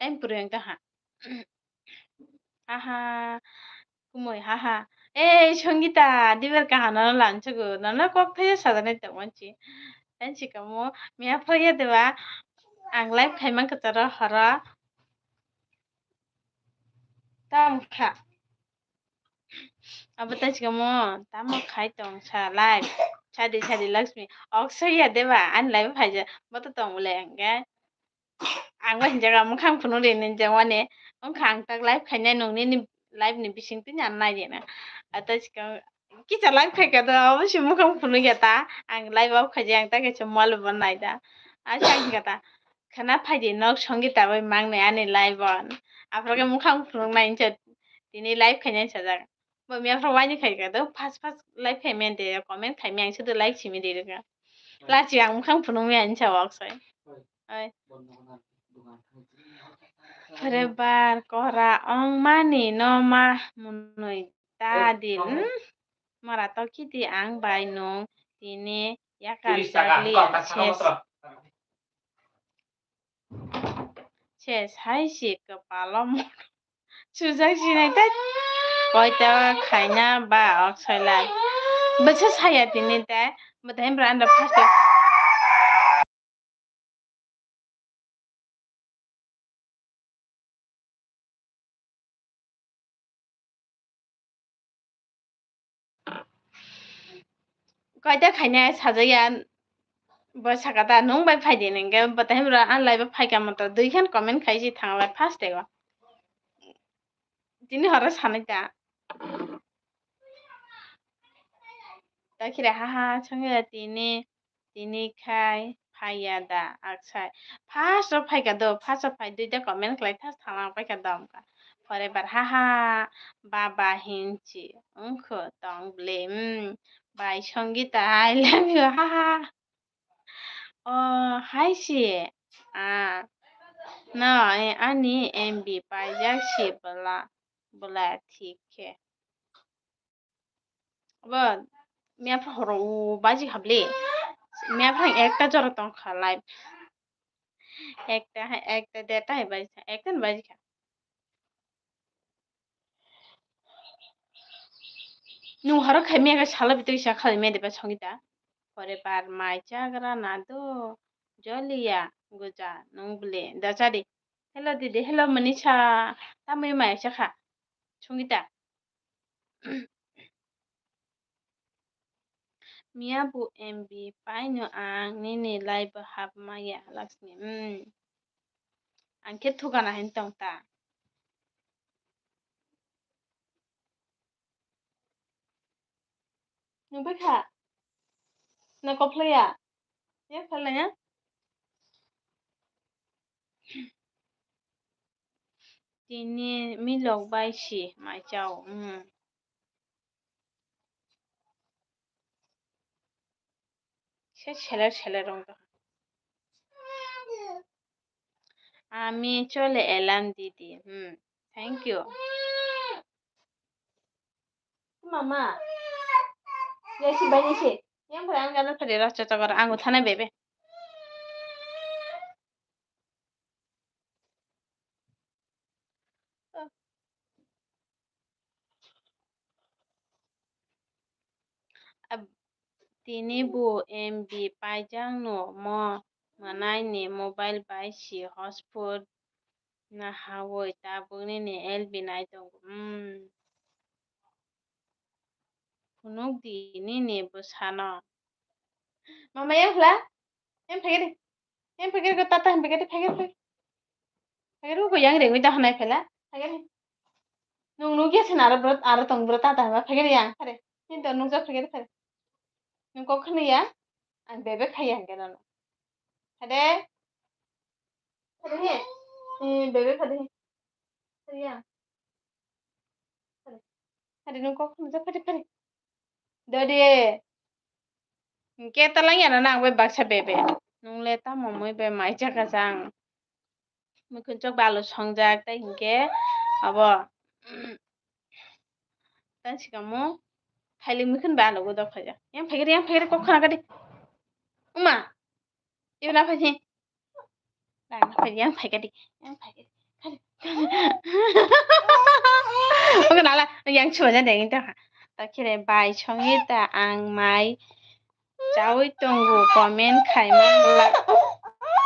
Tei pureng ta ha. Aha. Kumui, haha. Ei, Songita, dibar kaham no lansugo. Nono kok thaio sajaknai tongma si. Tei si kamo, miya phaiya deba. Ang live khaimang kwcharo horo. Tam kha. Abo tei si kamo, tamo khai tong sa live. Sadi, sadi Lakshmi. Ok soya deba, ani live phaija. Boto tong ule hwnkhe. Ang bo hinjak, ang mwkhang phunuk ri ni hinjak mani, wngkha ang tak live khainai, nung nini live ni bising tini ang nai rina. Ata sikang kisa live khai kha do, obo se mwkhang phunuk ya ta, ang live off khaijak, ang ta kaisa mobile bo nai da. Asa ang kha ta, khana phai di nok Songita bai mang nai ani live on. Aphuru khe mwkhang phunuk nai hinsa tini live khainai sajak. Bo miya phuru waini khai kha do, first first live khai mani de, comment khai mani, ang sudu like simi de rwkha. Lachi ang mwkhang phunuk mani hinsa wak sai. Oi. Forever kora ong mani no ma mwnwi ta dil. Hmm? Mora to kiti ang bai nung tini yakar chagli ses. Ses hai si kwpalo mo-, sujak sinai ta. Koita khaina ba ok soilai. Bwsa saya tini ta. Bwthai bwra anda first. Kaida khaina sajaya bo sakata nung bai phaidi nengke bwtai bwra an live phaika moto dui khan comment khaisi thanglai first ego. Tini horo sanai ta. Takhire haha songya tini. Tini khai phaiya da aksai. First o phaika do, first o phai duita comment khlai thas thalang paikha domka. Forever haha baba hinchi wngkho tong bwle. Hmm. Bai Songita I love you haha. Oh hai si. Ah. No, eh, ani M B paijak si bwla bwla thik khe. Abo miya phang horo o baji kha bwle. Miya phang ekta jora tong kha live. Ekta hai, ekta deta hai baji kha, ekta ni baji kha. Nung horo khai miya khe sala bitwi sa khali miya deba Songita. Forever mai chagra nado joliya guja nung bwle da chadi. Hello didi, hello Manisha. Tamwi mai sa kha. Songita. Miya bu M B paino ang nini live o hap maya Laksmi. Hmm. Ang khe thugana hin tong ta. Nung bai kha? Na koplaya? Ya khalaya? Tini milok bai si mai chao. Hmm. Se seler seler wng tong. Ami chole elam didi. Hmm. Thank you. Mama. Ya si bai ni si. Yang pura ang gana pura rasa cakar ang uthana bebe. Ab-, tini bo M B paijak no mo mwnai ni mobile bai si hotspot nahawi tabuk nini L B nai tongo. Hmm. Phunuk di nini bwsano. Mama yang phla? Yang phai di. Yang phai di, tata yang phai di, phai di, phai di. Phai di, ko yang rengwi da hanai phela. Phai di. Nung nung ya sin aro bro, aro tong bro tata ba phai di yang phai di. Ni to nung ja phai di phai di. Nung kok khani ya? Ang bebe khai yang kena no. Phai di. Phai di he. Eh, bebe phai di he. Phai di yang. Phai di. Phai di nung kok khani ja phai di phai di. Dodi. Hingke talang ya na nang bai baksa bebe. Nung le tamo mui bai mai jaga jang. Mui khunchok balu songjak tai hingke abo. Tan sikamo. Thailik mui khun balu go dok khaja. Yang phai gari, yang phai gari kok khana gari. Uma. Ibu na phai. Nang phai yang phai gari. Yang phai gari. Oke nala yang chua ja deng ta. Ta kire bai songi ta ang mai. Chawi tongo comment khai ma la.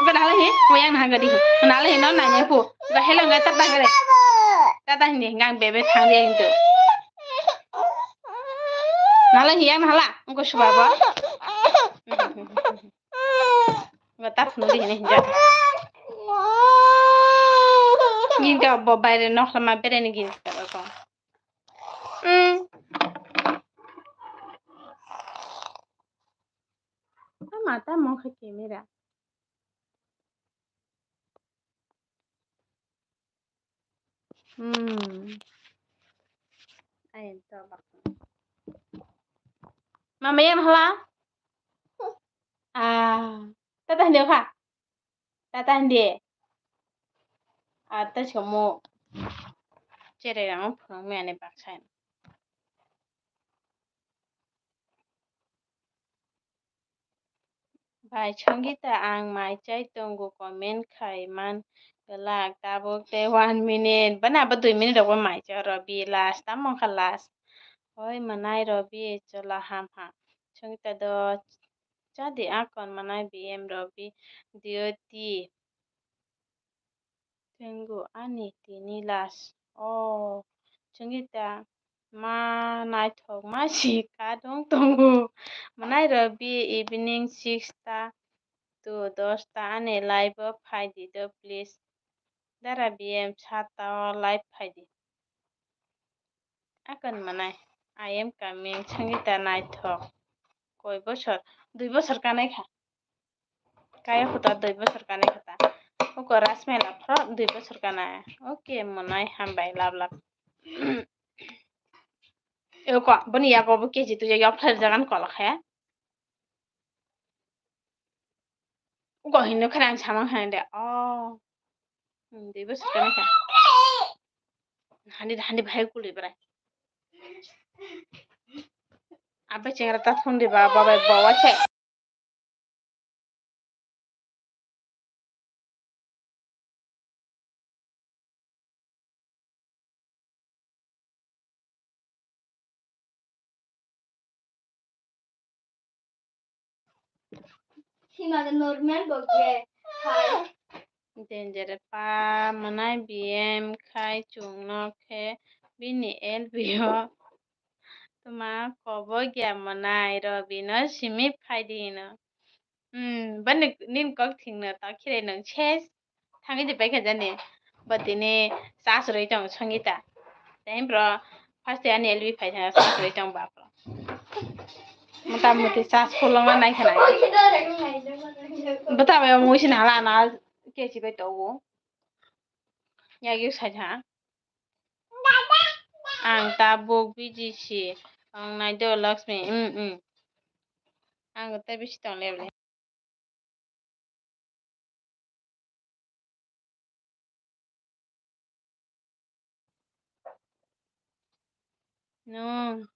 Oke nala hi, mo yang nang gari. Nala hi non nanya pu. Ga hello ga tata gari. Tata hindi ngang bebe thang dia hintu. Nala hi yang nala. Oke suba ba. Nga ta phunuk di hini hinjak. Gini ka bo baire nok lama bere ni gini ka ko. Hmm. Ama ta mong kha camera. Hmm. Ayan to bak. Mama yang hala? Ah, tata hindi ka? Tata hindi. Ar tei somo cherai rang phunuk mani baksa. Bai Songita, ang mai chai tongo, comment khai man glak, tabuk tei one minute, bana abo dui minute rok bo mai cha oro, bi last, tamo wngkha last. Hoi manai Robi, chola ham ha. Songita do chadi akon manai B M Robi, Dioti. Thank you, ani tini last. Oh, Songita, ma naithok ma si kadong tongo. Manai Robi evening six ta to dos ta ani live o phai di do please. Dara B M sat ta o live phai di. Akon manai, I am coming, Songita naithok. Koi bosor? Dui bosor kanai kha. Kaya khuta dui bosor kanai kha ta. Uko Rasmela phro dui bosor kanai. Okay, manai hambai lab lab. Uko boni yago bo K G tu yago phar jagan kol khe. Uko hinno khare ang samang hai de. Oh. Hmm, dui bosor kanai kha. Hani, hani bahai kului brai. Abai chengra ta thon di ba, babai bawa che. Sima normal bo je. Hai. Danger pa manai B M khai chwngno khe bini L B o tuma kobo gya manai Robino simi phaidi hino. Hmm, bani nin kok thingno ta khirai nang ses. Thangwi di paikha jani. Bo tini chas rwi tong Songita. Tei bro first ani L B phai thang chas rwi tong bapro. Mota moti chas khulongma nai khana. Bota bai mui sin hala na kechi bai togo. Yagi sai tha. Ang tabuk busy si. Ang nai do Lakshmi. Mm, mm. Ang tei bisi tong le. Nwng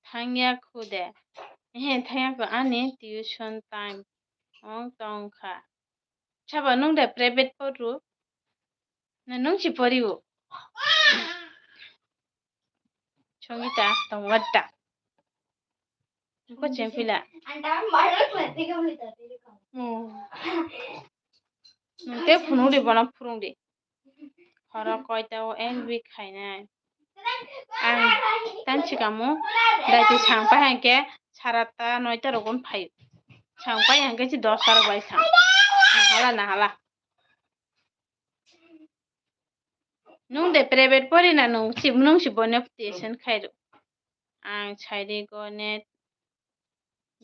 thangya khu de? Ehe, thangya khu, ani tuition time ong tong kha. Sabo nwng de private poro? Na nwng si pori o? Songita tong wata. Ko chempila. Hmm. Nwng te phunuk di bono phurung di. Horo koita o N B khainai. Ang tan sikamo daiti sang pai hangke sarata noita rogon phaio. Sang pai hangke si dosta rok bai sang. Nahala, nahala. Nwng de private pori na nwng si, nwng si bono tuition khairo. Ang sairi go net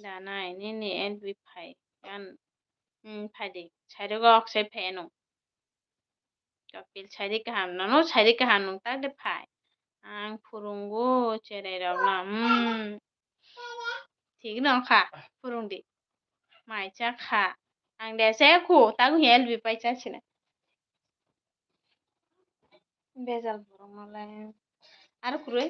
danai nini N B phai gan, hmm, phai di. Sairi go oksai phai ano. Kapil sairi kaham, nono sairi kaham nwng tak de phai. Ang phurungo cherai rok no, hmm. Thik no kha, phurung di. Mai cha kha. Ang de se khu, tago hi L B pai cha sina. Bejal borok no le. Aro kwrwi?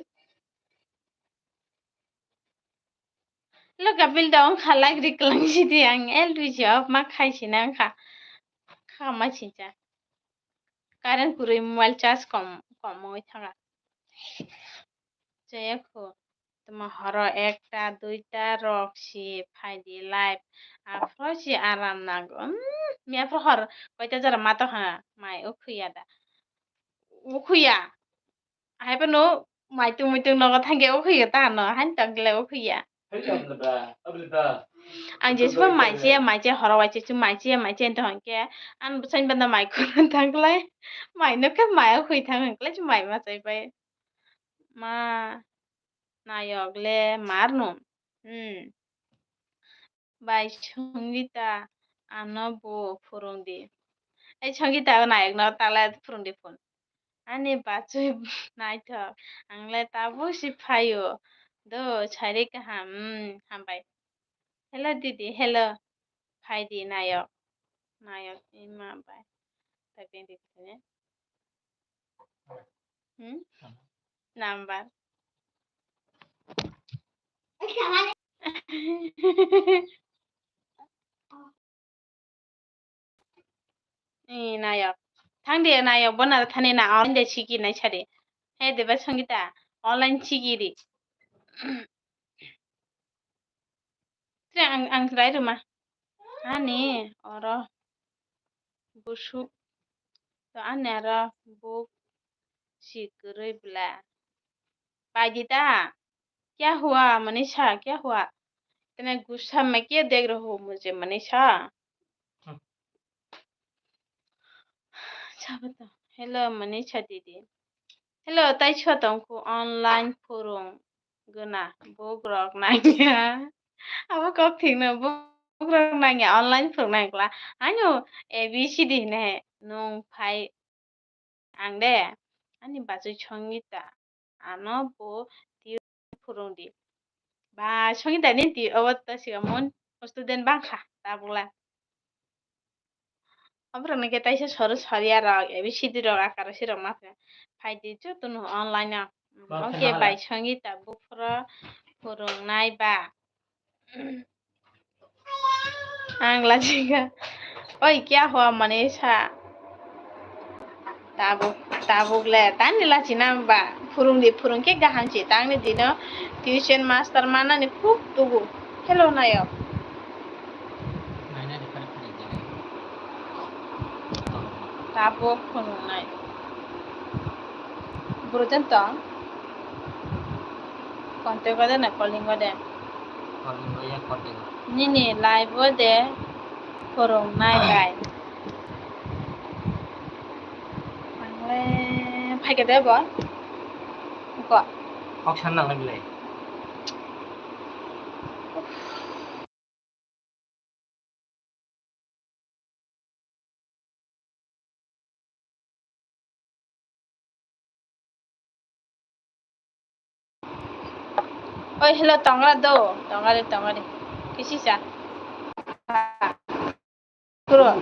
Lo kapil da wng kha, like ri kwlang si di, ang L B si off ma khai si nang kha. Kha ma si cha. Current kwrwi mobile charge kom, kom wngwi thanga. Chaya khu. Tuma horo ekta, duita rok si phai di live. Aphro si aram nago. Hmm, mi aphro hor koita jora ma tong ha, mai ukhuya da. Ukhuya. Hai phano mai tung muitung nogo thangkhe ukhuya ta no, hain tongkhe ukhuya. Ang jespa mai chiya, mai chiya horo wai chiya, mai chiya, mai chiya tong khe. Ang bwsai banda mai khulun thangkhlai. Mai nukhe mai ukhui thang hwnkhlai mai ma chai pai. Ma, nayok le mar no. Hmm. Bai Songita, ano bo phurung di. Ei Songita, o nayok no tala phurung di phun. Ani bachwi naithok, ang le tabuk si phaio. Do, sari kaham, hmm, hambai. Hello didi, hello. Phai di nayok. Nayok ima bai. Typing di sini. Hmm? Number. Ee, nayok. Thang de nayok, bo na thani na online de sigi nai sadi. He Deba Sangita, online sigi di. Tre ang, ang rai ruma. Ani, oro. Busuk. To ani aro buk si kwrwi bla. Pai di ta. Kya hua, Manisha, kya hua? Tene gussa mein kya dekh rahe ho mujhe, Manisha? Hmm. Sabo to. Hello, Manisha didi. Hello, tai sotong ku online phurung guna buk rok nangya. Abo kok thik no buk rok nangya online phurung nangkla. Ano A B C D hine nung phai. Ang de, ani bachwi Songita, ano bo tuition phwrwng di. Ba, Songita ni ti, obo to siga mon student bangkha, tabukla. Oborok ni khe taisa soro soriya rok, A B C D rok, akaro sirok ma phai di, joto no online o. Oke, bai Songita, buphuru phwrwng nai ba. Ang lachika. Oi, kya hua Manisha? Tabuk, tabuk le. Tani lachi na ba. Phurung di, phurung khe gaham si. Tangni dino tuition master manani khub tugu. Hello, nayok. Tabuk phunuknai. Bwrwi jan tong? Contact o de na calling o de? Calling o ya, contact o. Nini live o de phwrwngnai bai. Ang le phaikhe de bo. Ko. Kok san nang le belai. Oi, hello, tongla do, tongla de, tongla de. Kisi sa. Kuro.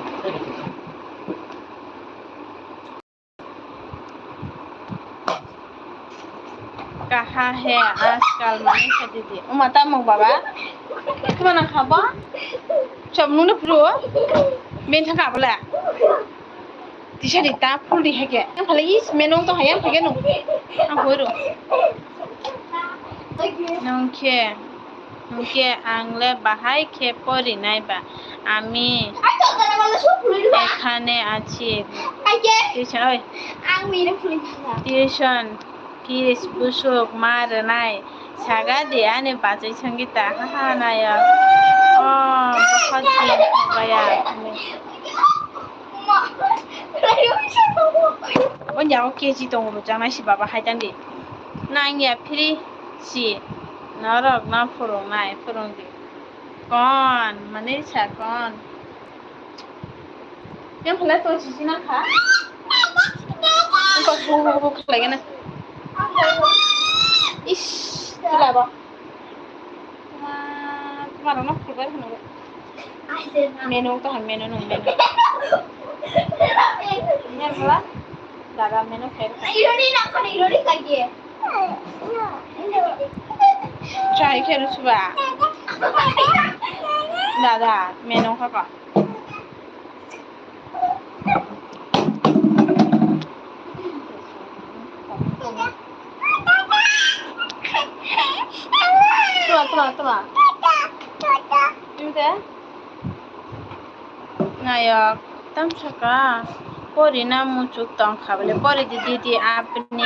Kaha he ajkal mani kha didi. Oma tamo baba? Kma nang kha bo? Chop nung no phuru? Ben thang kha bole? Tisa di ta phul di hake. Yang phale is menung to hayang phage nung. Ang hoi ro. Nung khe. Hwnkhe ang le bahai khe porinai ba, ami ekhane achi. Tuition, oi. Tuition fees busuk ma rwnai. Saga di ani bachai Sangita, haha, naya. Oh, bokhot din baya. Bo jaga K G tongo, bo janai si baba hai tandi. Nang ya free si, norok no phwrwngnai, phwrwng di. Kon, mani sa kon. Yang phalai to sisi nang kha. Ko hu hu hu khlai gana. Ish, tila bo. Tuma, tuma rok no khulbai phano. Menu to hai menu nung menu. Ini adalah daga menu fair. Chai khe rw suba. Dada, menu kha ko. Tuma, tuma, tuma. Tuma de? Nayok, tamsaka, porina muchuk tongkha bole, pori di didi apni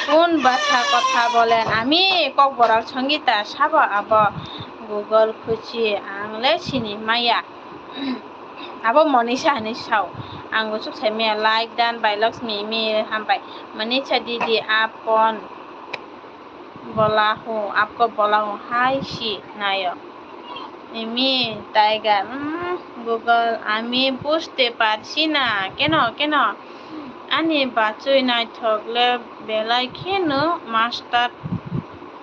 kun basa kotha bolen, ami Kokborok Sangita sabo abo Google khuchi ang le sini maya. Abo Monisha hinwi sao. Ang uansuk sai maya like dan bai Lakshmi mi hambai. Monisha didi apon. Bola ho, apko bola ho, hai si nayo. Imi taiga, mm, Google, ami bujte parsi na. Keno, keno? Ani bachwi naithok le belai kheno master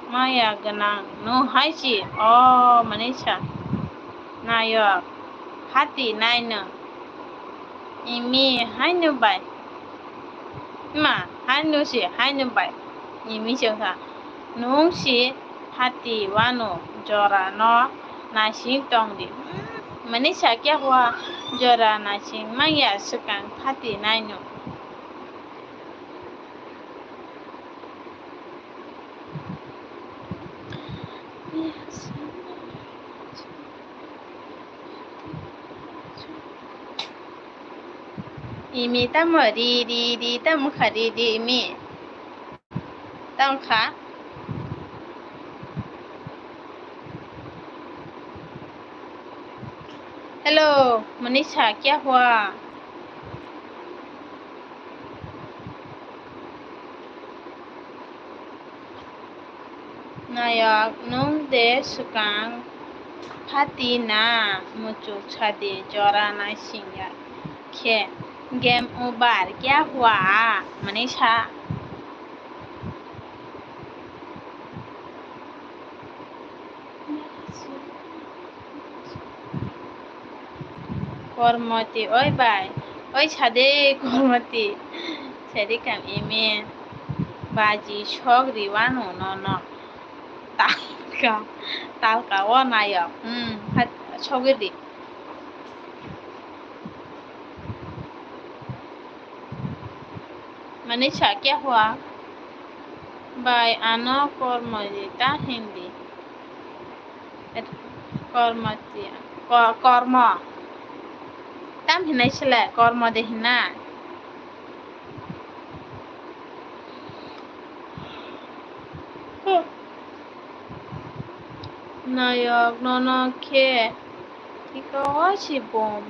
maya gwnang no hai si. O, Monisha. Nayo. Hati naino. Imi haino bai. Ma. Haino si, haino bai. Imi chwngkha. Nwng si phati wano jora no naising tong di. Mani sakya hua jora naising manya swkang phati naino. Imi tamo ri ri ri tamo kha ri ri imi tamo kha. Hello, Manisha, kya hua? Nayok, nwng de swkang phati na muchuk sadi jora naisingya khe game over, kya hua? Manisha. Kormoti, oi bai, oi sade Kormoti, sadi kam imi baji sok riwano nono talka, talka o nayok, hmm, sogwi di. Manisha, kya hua? Bai, ano kormo di ta hindi. Kormo di, ko-, kormo. Tam hinai sile, kormo de hina. Nayok nono khe tiko si bom.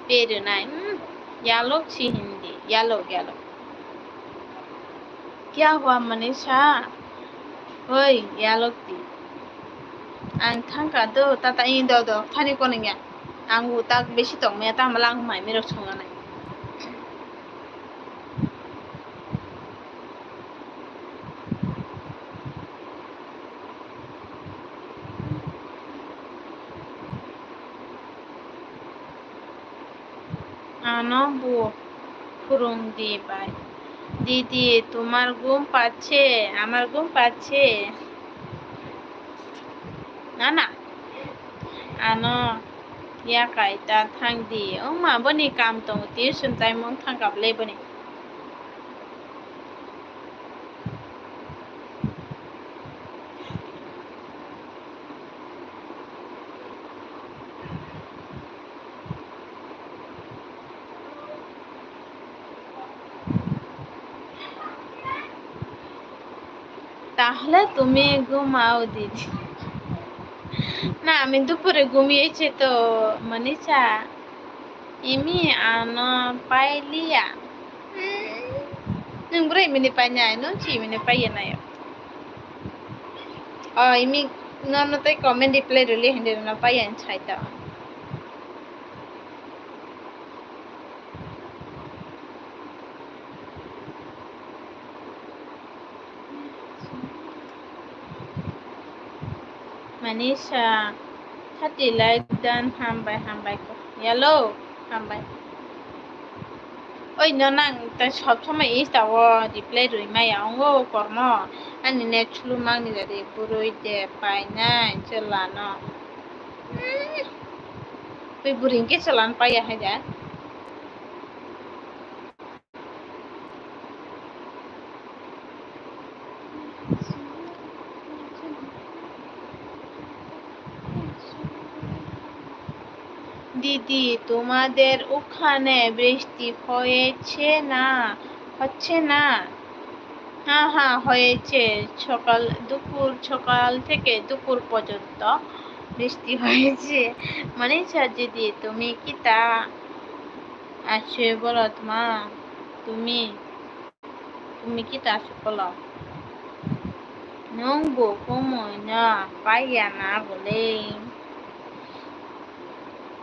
Perwnai, hmm, yalok si hindi, yalok, yalok. Kya hua Manisha? Oi, yalok di. Ang thangka do, tata ini do do, thani koningya. Ang utak besi tong me, tama lang mai mirok songanai. Ano bo phwrwng di bai. Didi, tomar ghum pachhe, amar ghum pachhe. Na, na. Ano yakai ta thang di. Wngma boni kam tongo, tuition taimung thang kha bwlai boni. তাহলে তুমি ঘুমাও দিদি। না, আমি দুপুরে ঘুমিয়েছি তো, Manisha. Imi ano pailiya. Hmm. Nwng bwrwi mini painai, nwng si mini paiya nayo. O, imi nono tei comment reply rwli hindi rwno paiya hinwi sai to. Manisha, thirty like done, hambai, hambai ko. Yalo, hambai. Oi, no nang, ta sob somoi Insta o reply rwi maya, ongo kormo. Ani net sulu mangni jadi, burui de, painai, chelano. Hmm. Twi buri hwnkhe chelano paiya hai da. দিদি, তোমাদের ওখানে বৃষ্টি হয়েছে না, হচ্ছে না? হ্যাঁ, হ্যাঁ, হয়েছে। সকাল, দুপুর, সকাল থেকে দুপুর পর্যন্ত বৃষ্টি হয়েছে। Manisha didi, tumi kita? Ashe bolo tma, tumi, tumi kita ashe bolo. Nwng bo kumui no paiya na bole.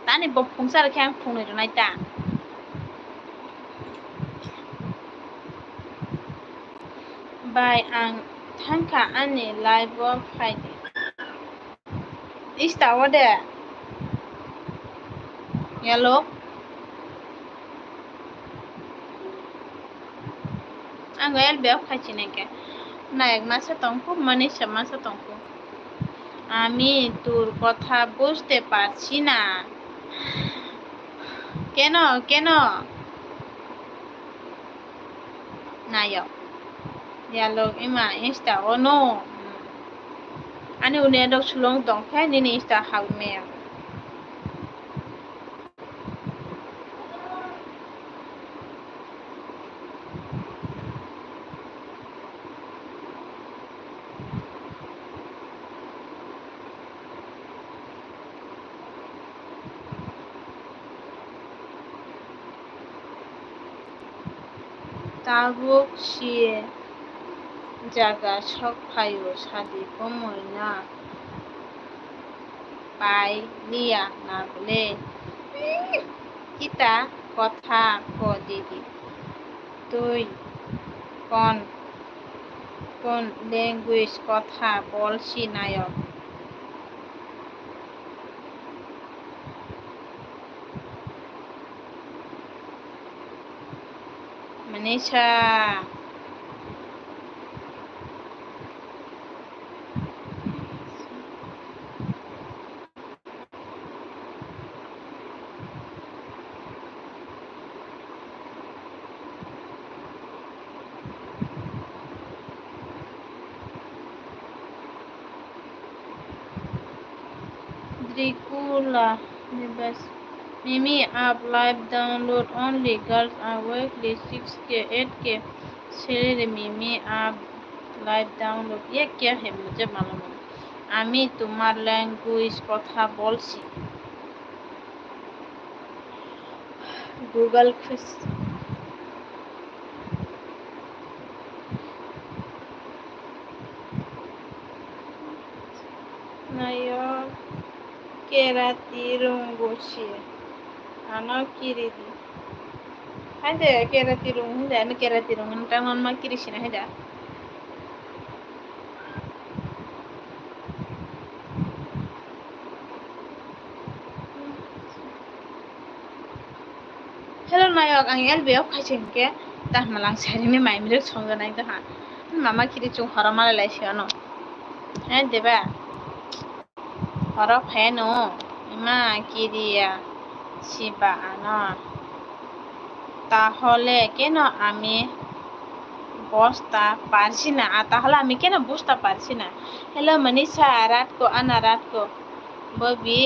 Tani bo phungsa rwkhe ang phungnwi rwnai ta. Bai, ang thangkha ani live o phaidi. Insta o de. Yalo. Ang L B o khai chinai khe. Nayok masa tongkhu, Manisha masa tongkhu. আমি তোর কথা বুঝতে পারছি না। কেন, কেন? Nayok. Dialog ima Insta o no. Ani uni adok sulung tong khe nini Insta hak me. Tabuk C A jaga sok phaio sadi komoi na pai liya na bole. Kita kotha ko didi. Tui kon kon language kotha bolsi nayok. Manisha. Drikula, Nibas. Mimi app live download only girls are weekly six K, eight K salary Mimi app live download. ये क्या है मुझे मालूम नहीं। আমি তোমার language কথা বলছি। Google খুঁজ। Nayo kerati rungo si. Ano kiridi. Haide kerati rung, haide ano kerati rung, ano tangon ma kiri sina haide. Hello nayok, ang L B o khaising khe tahmalang sarini mai milok songjanai doha. Mama kiri chung horo malai lai si ano. Eh, deba? Horo pheno ima kiriya siba ano. তাহলে কেন আমি বুঝতে পারছি না? আ, তাহলে আমি কেন বুঝতে পারছি না? Hello, Manisha, रात को आना, रात को। बबी,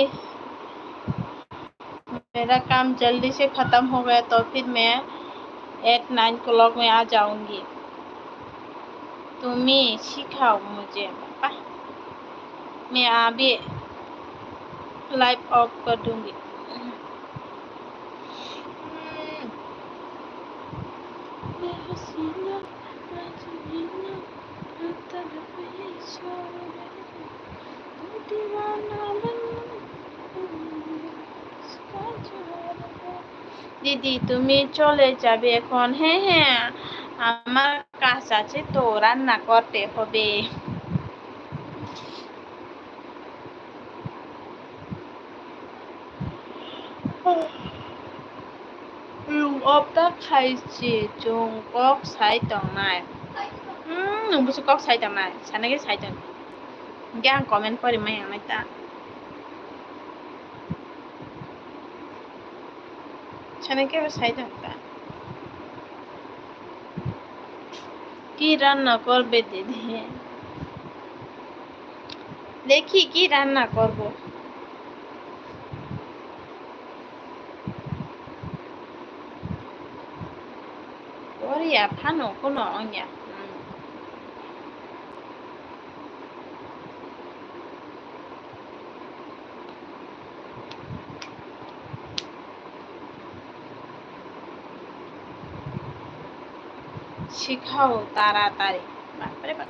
मेरा काम जल्दी से खत्म हो गया, तो फिर मैं एट नाइन क्लॉक में आ जाऊंगी। তুমি শিখাও মুঝে, বাবা। मैं अभी लाइव ऑफ कर दूंगी। मैं हसीना, मैं जमीना, मैं तड़पी शोर, तू दीवाना बन, इसका जोर है। দিদি, তুমি চলে যাবে এখন? হ্যাঁ, হ্যাঁ, আমার কাজ আছে তো, রান্না করতে হবে। Rung off ta khai si, chwng kok sai tongnai. Hmm, nwng busu kok sai tongnai, sana khe sai tong. Hingke ang comment pori mai ang nai ta. Sana khe bo sai tong ta. কি রান্না করবে দিদি? দেখি কি রান্না করব। Korea phano kuno wngya. Hmm. শিখাও তাড়াতাড়ি। বাপরে বাপ।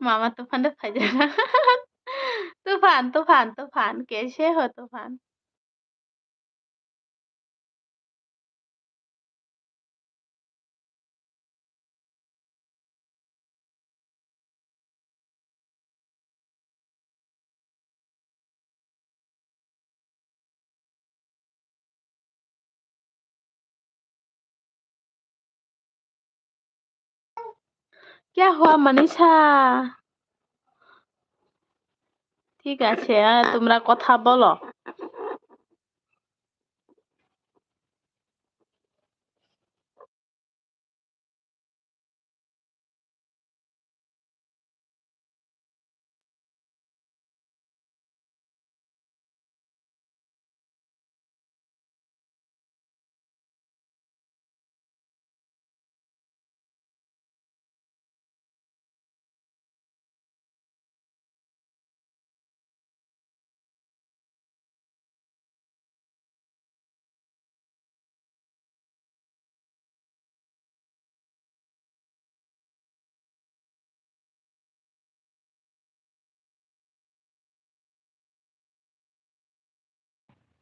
Mama tufan de phaijak. Tufan, tufan, tufan. Kaise ho tufan. क्या हुआ मनीषा? ঠিক আছে, আহ, তোমরা কথা বলো।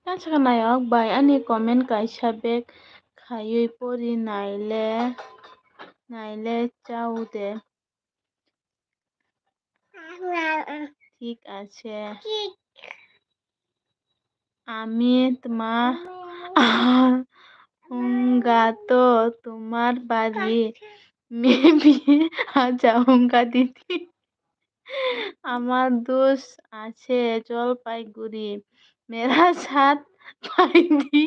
Tei sakha nayok bai ani comment kaisa back khaiwi pori naile, naile chao de. ঠিক আছে। আমি তোমার আহুঙ্গা তো তোমার বাড়ি। मैं भी आ जाऊंगा दीदी। আমার দোস্ত আছে জলপাইগুড়ি। मेरा साथ पाई दी।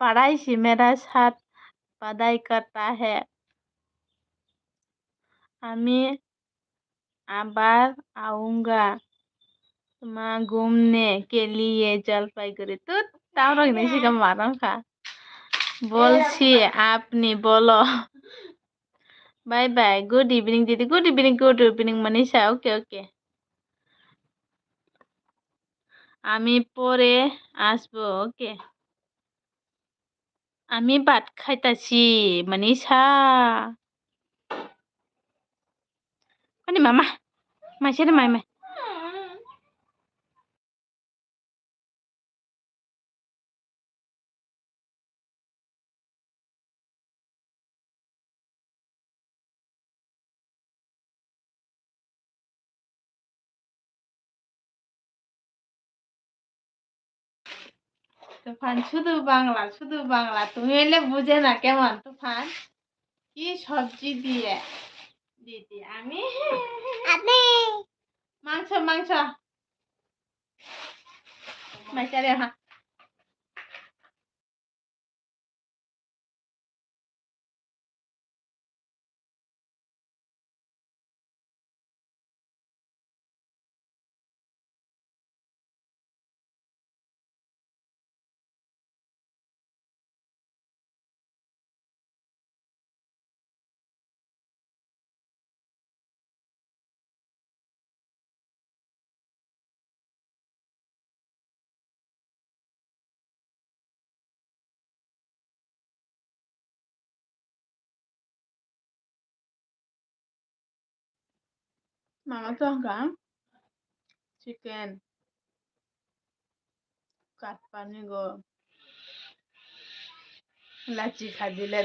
पढ़ाई से मेरा साथ पढ़ाई करता है। আমি আবার আউঙ্গা তোমার ঘুমনে কে লিয়ে জলপাইগুড়ি। তো তাও রঙিন শিখা মারং খা। বলছি আপনি বলো। Bye bye. Good evening, দিদি। Good evening, good evening, Manisha. Okay, okay. আমি পরে আসবো, okay. আমি ভাত খাইতাছি, মনীষা। কোনি মামা? মাইসেরে মাই মাই। Tufan, শুধু বাংলা, শুধু বাংলা। তুমি এলে বুঝে না কেমন, তুফান? কি সবজি দিয়ে? দিদি, আমি? আপনি? মাংস, মাংস। মাইকারে, হ্যাঁ। Mama to hwnkha chicken katpani go lachi khadile.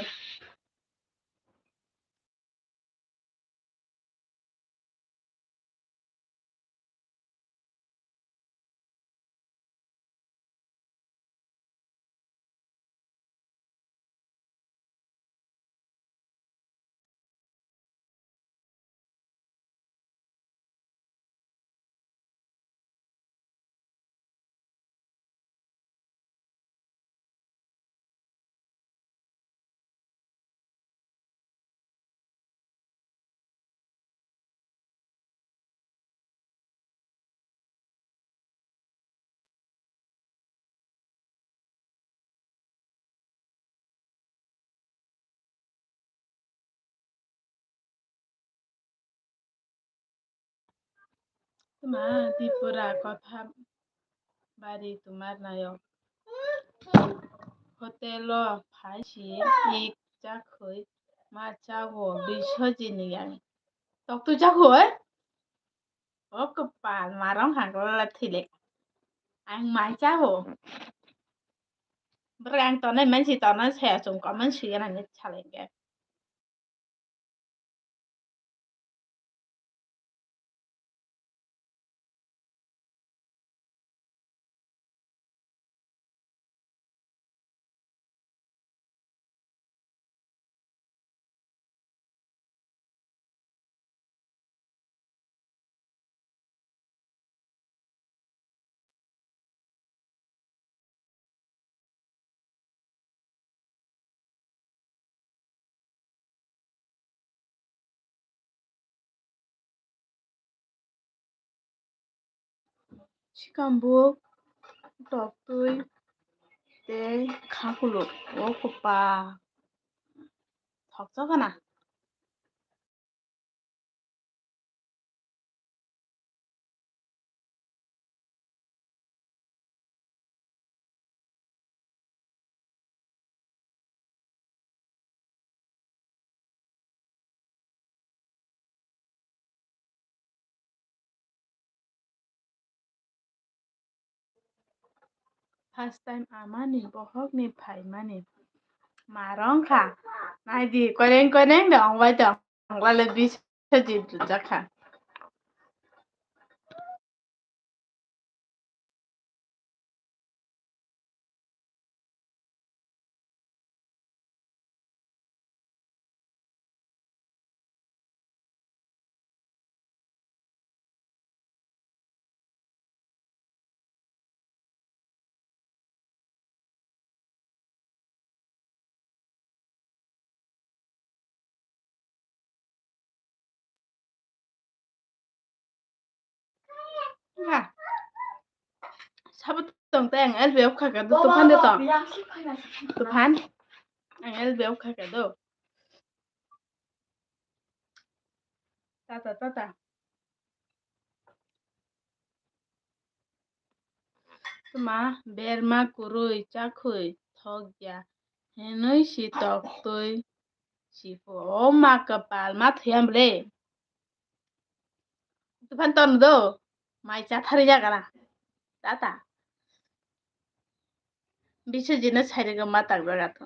Tuma Tripura kotha bari tumar nayok. Hotel o phai si ik chakhwi Ma chago, Biswajit ni yang. Tok tu chago, eh? O kwpal, marong hangla thile. Ang mai chago. Bwrang tonai mansi tonai saya chung comment sui gana ni chalenge. Sikambuk, toktwi tei khakuluk o kwpal thokjagana. First time amani bohokni phaimani. Marong kha. Naidi, koireng koireng de ongbai de onglale Biswajit rwjak kha. Sabo tong tei ang L B O kha kha do, Tuphan de tong. Tuphan. Ang L B O kha kha do. Tata, tata. Tuma berma kwrwi chakhwi thokya hinwi si toktwi sipho. O ma kwpal ma thwiya bwle. Tuphan ton do. Mai cha thari ya gana. Tata. Biswajit no sai rwgwi ma tak jaga to.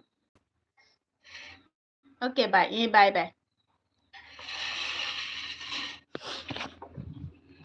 Okay, bye. Eh, bye, bye.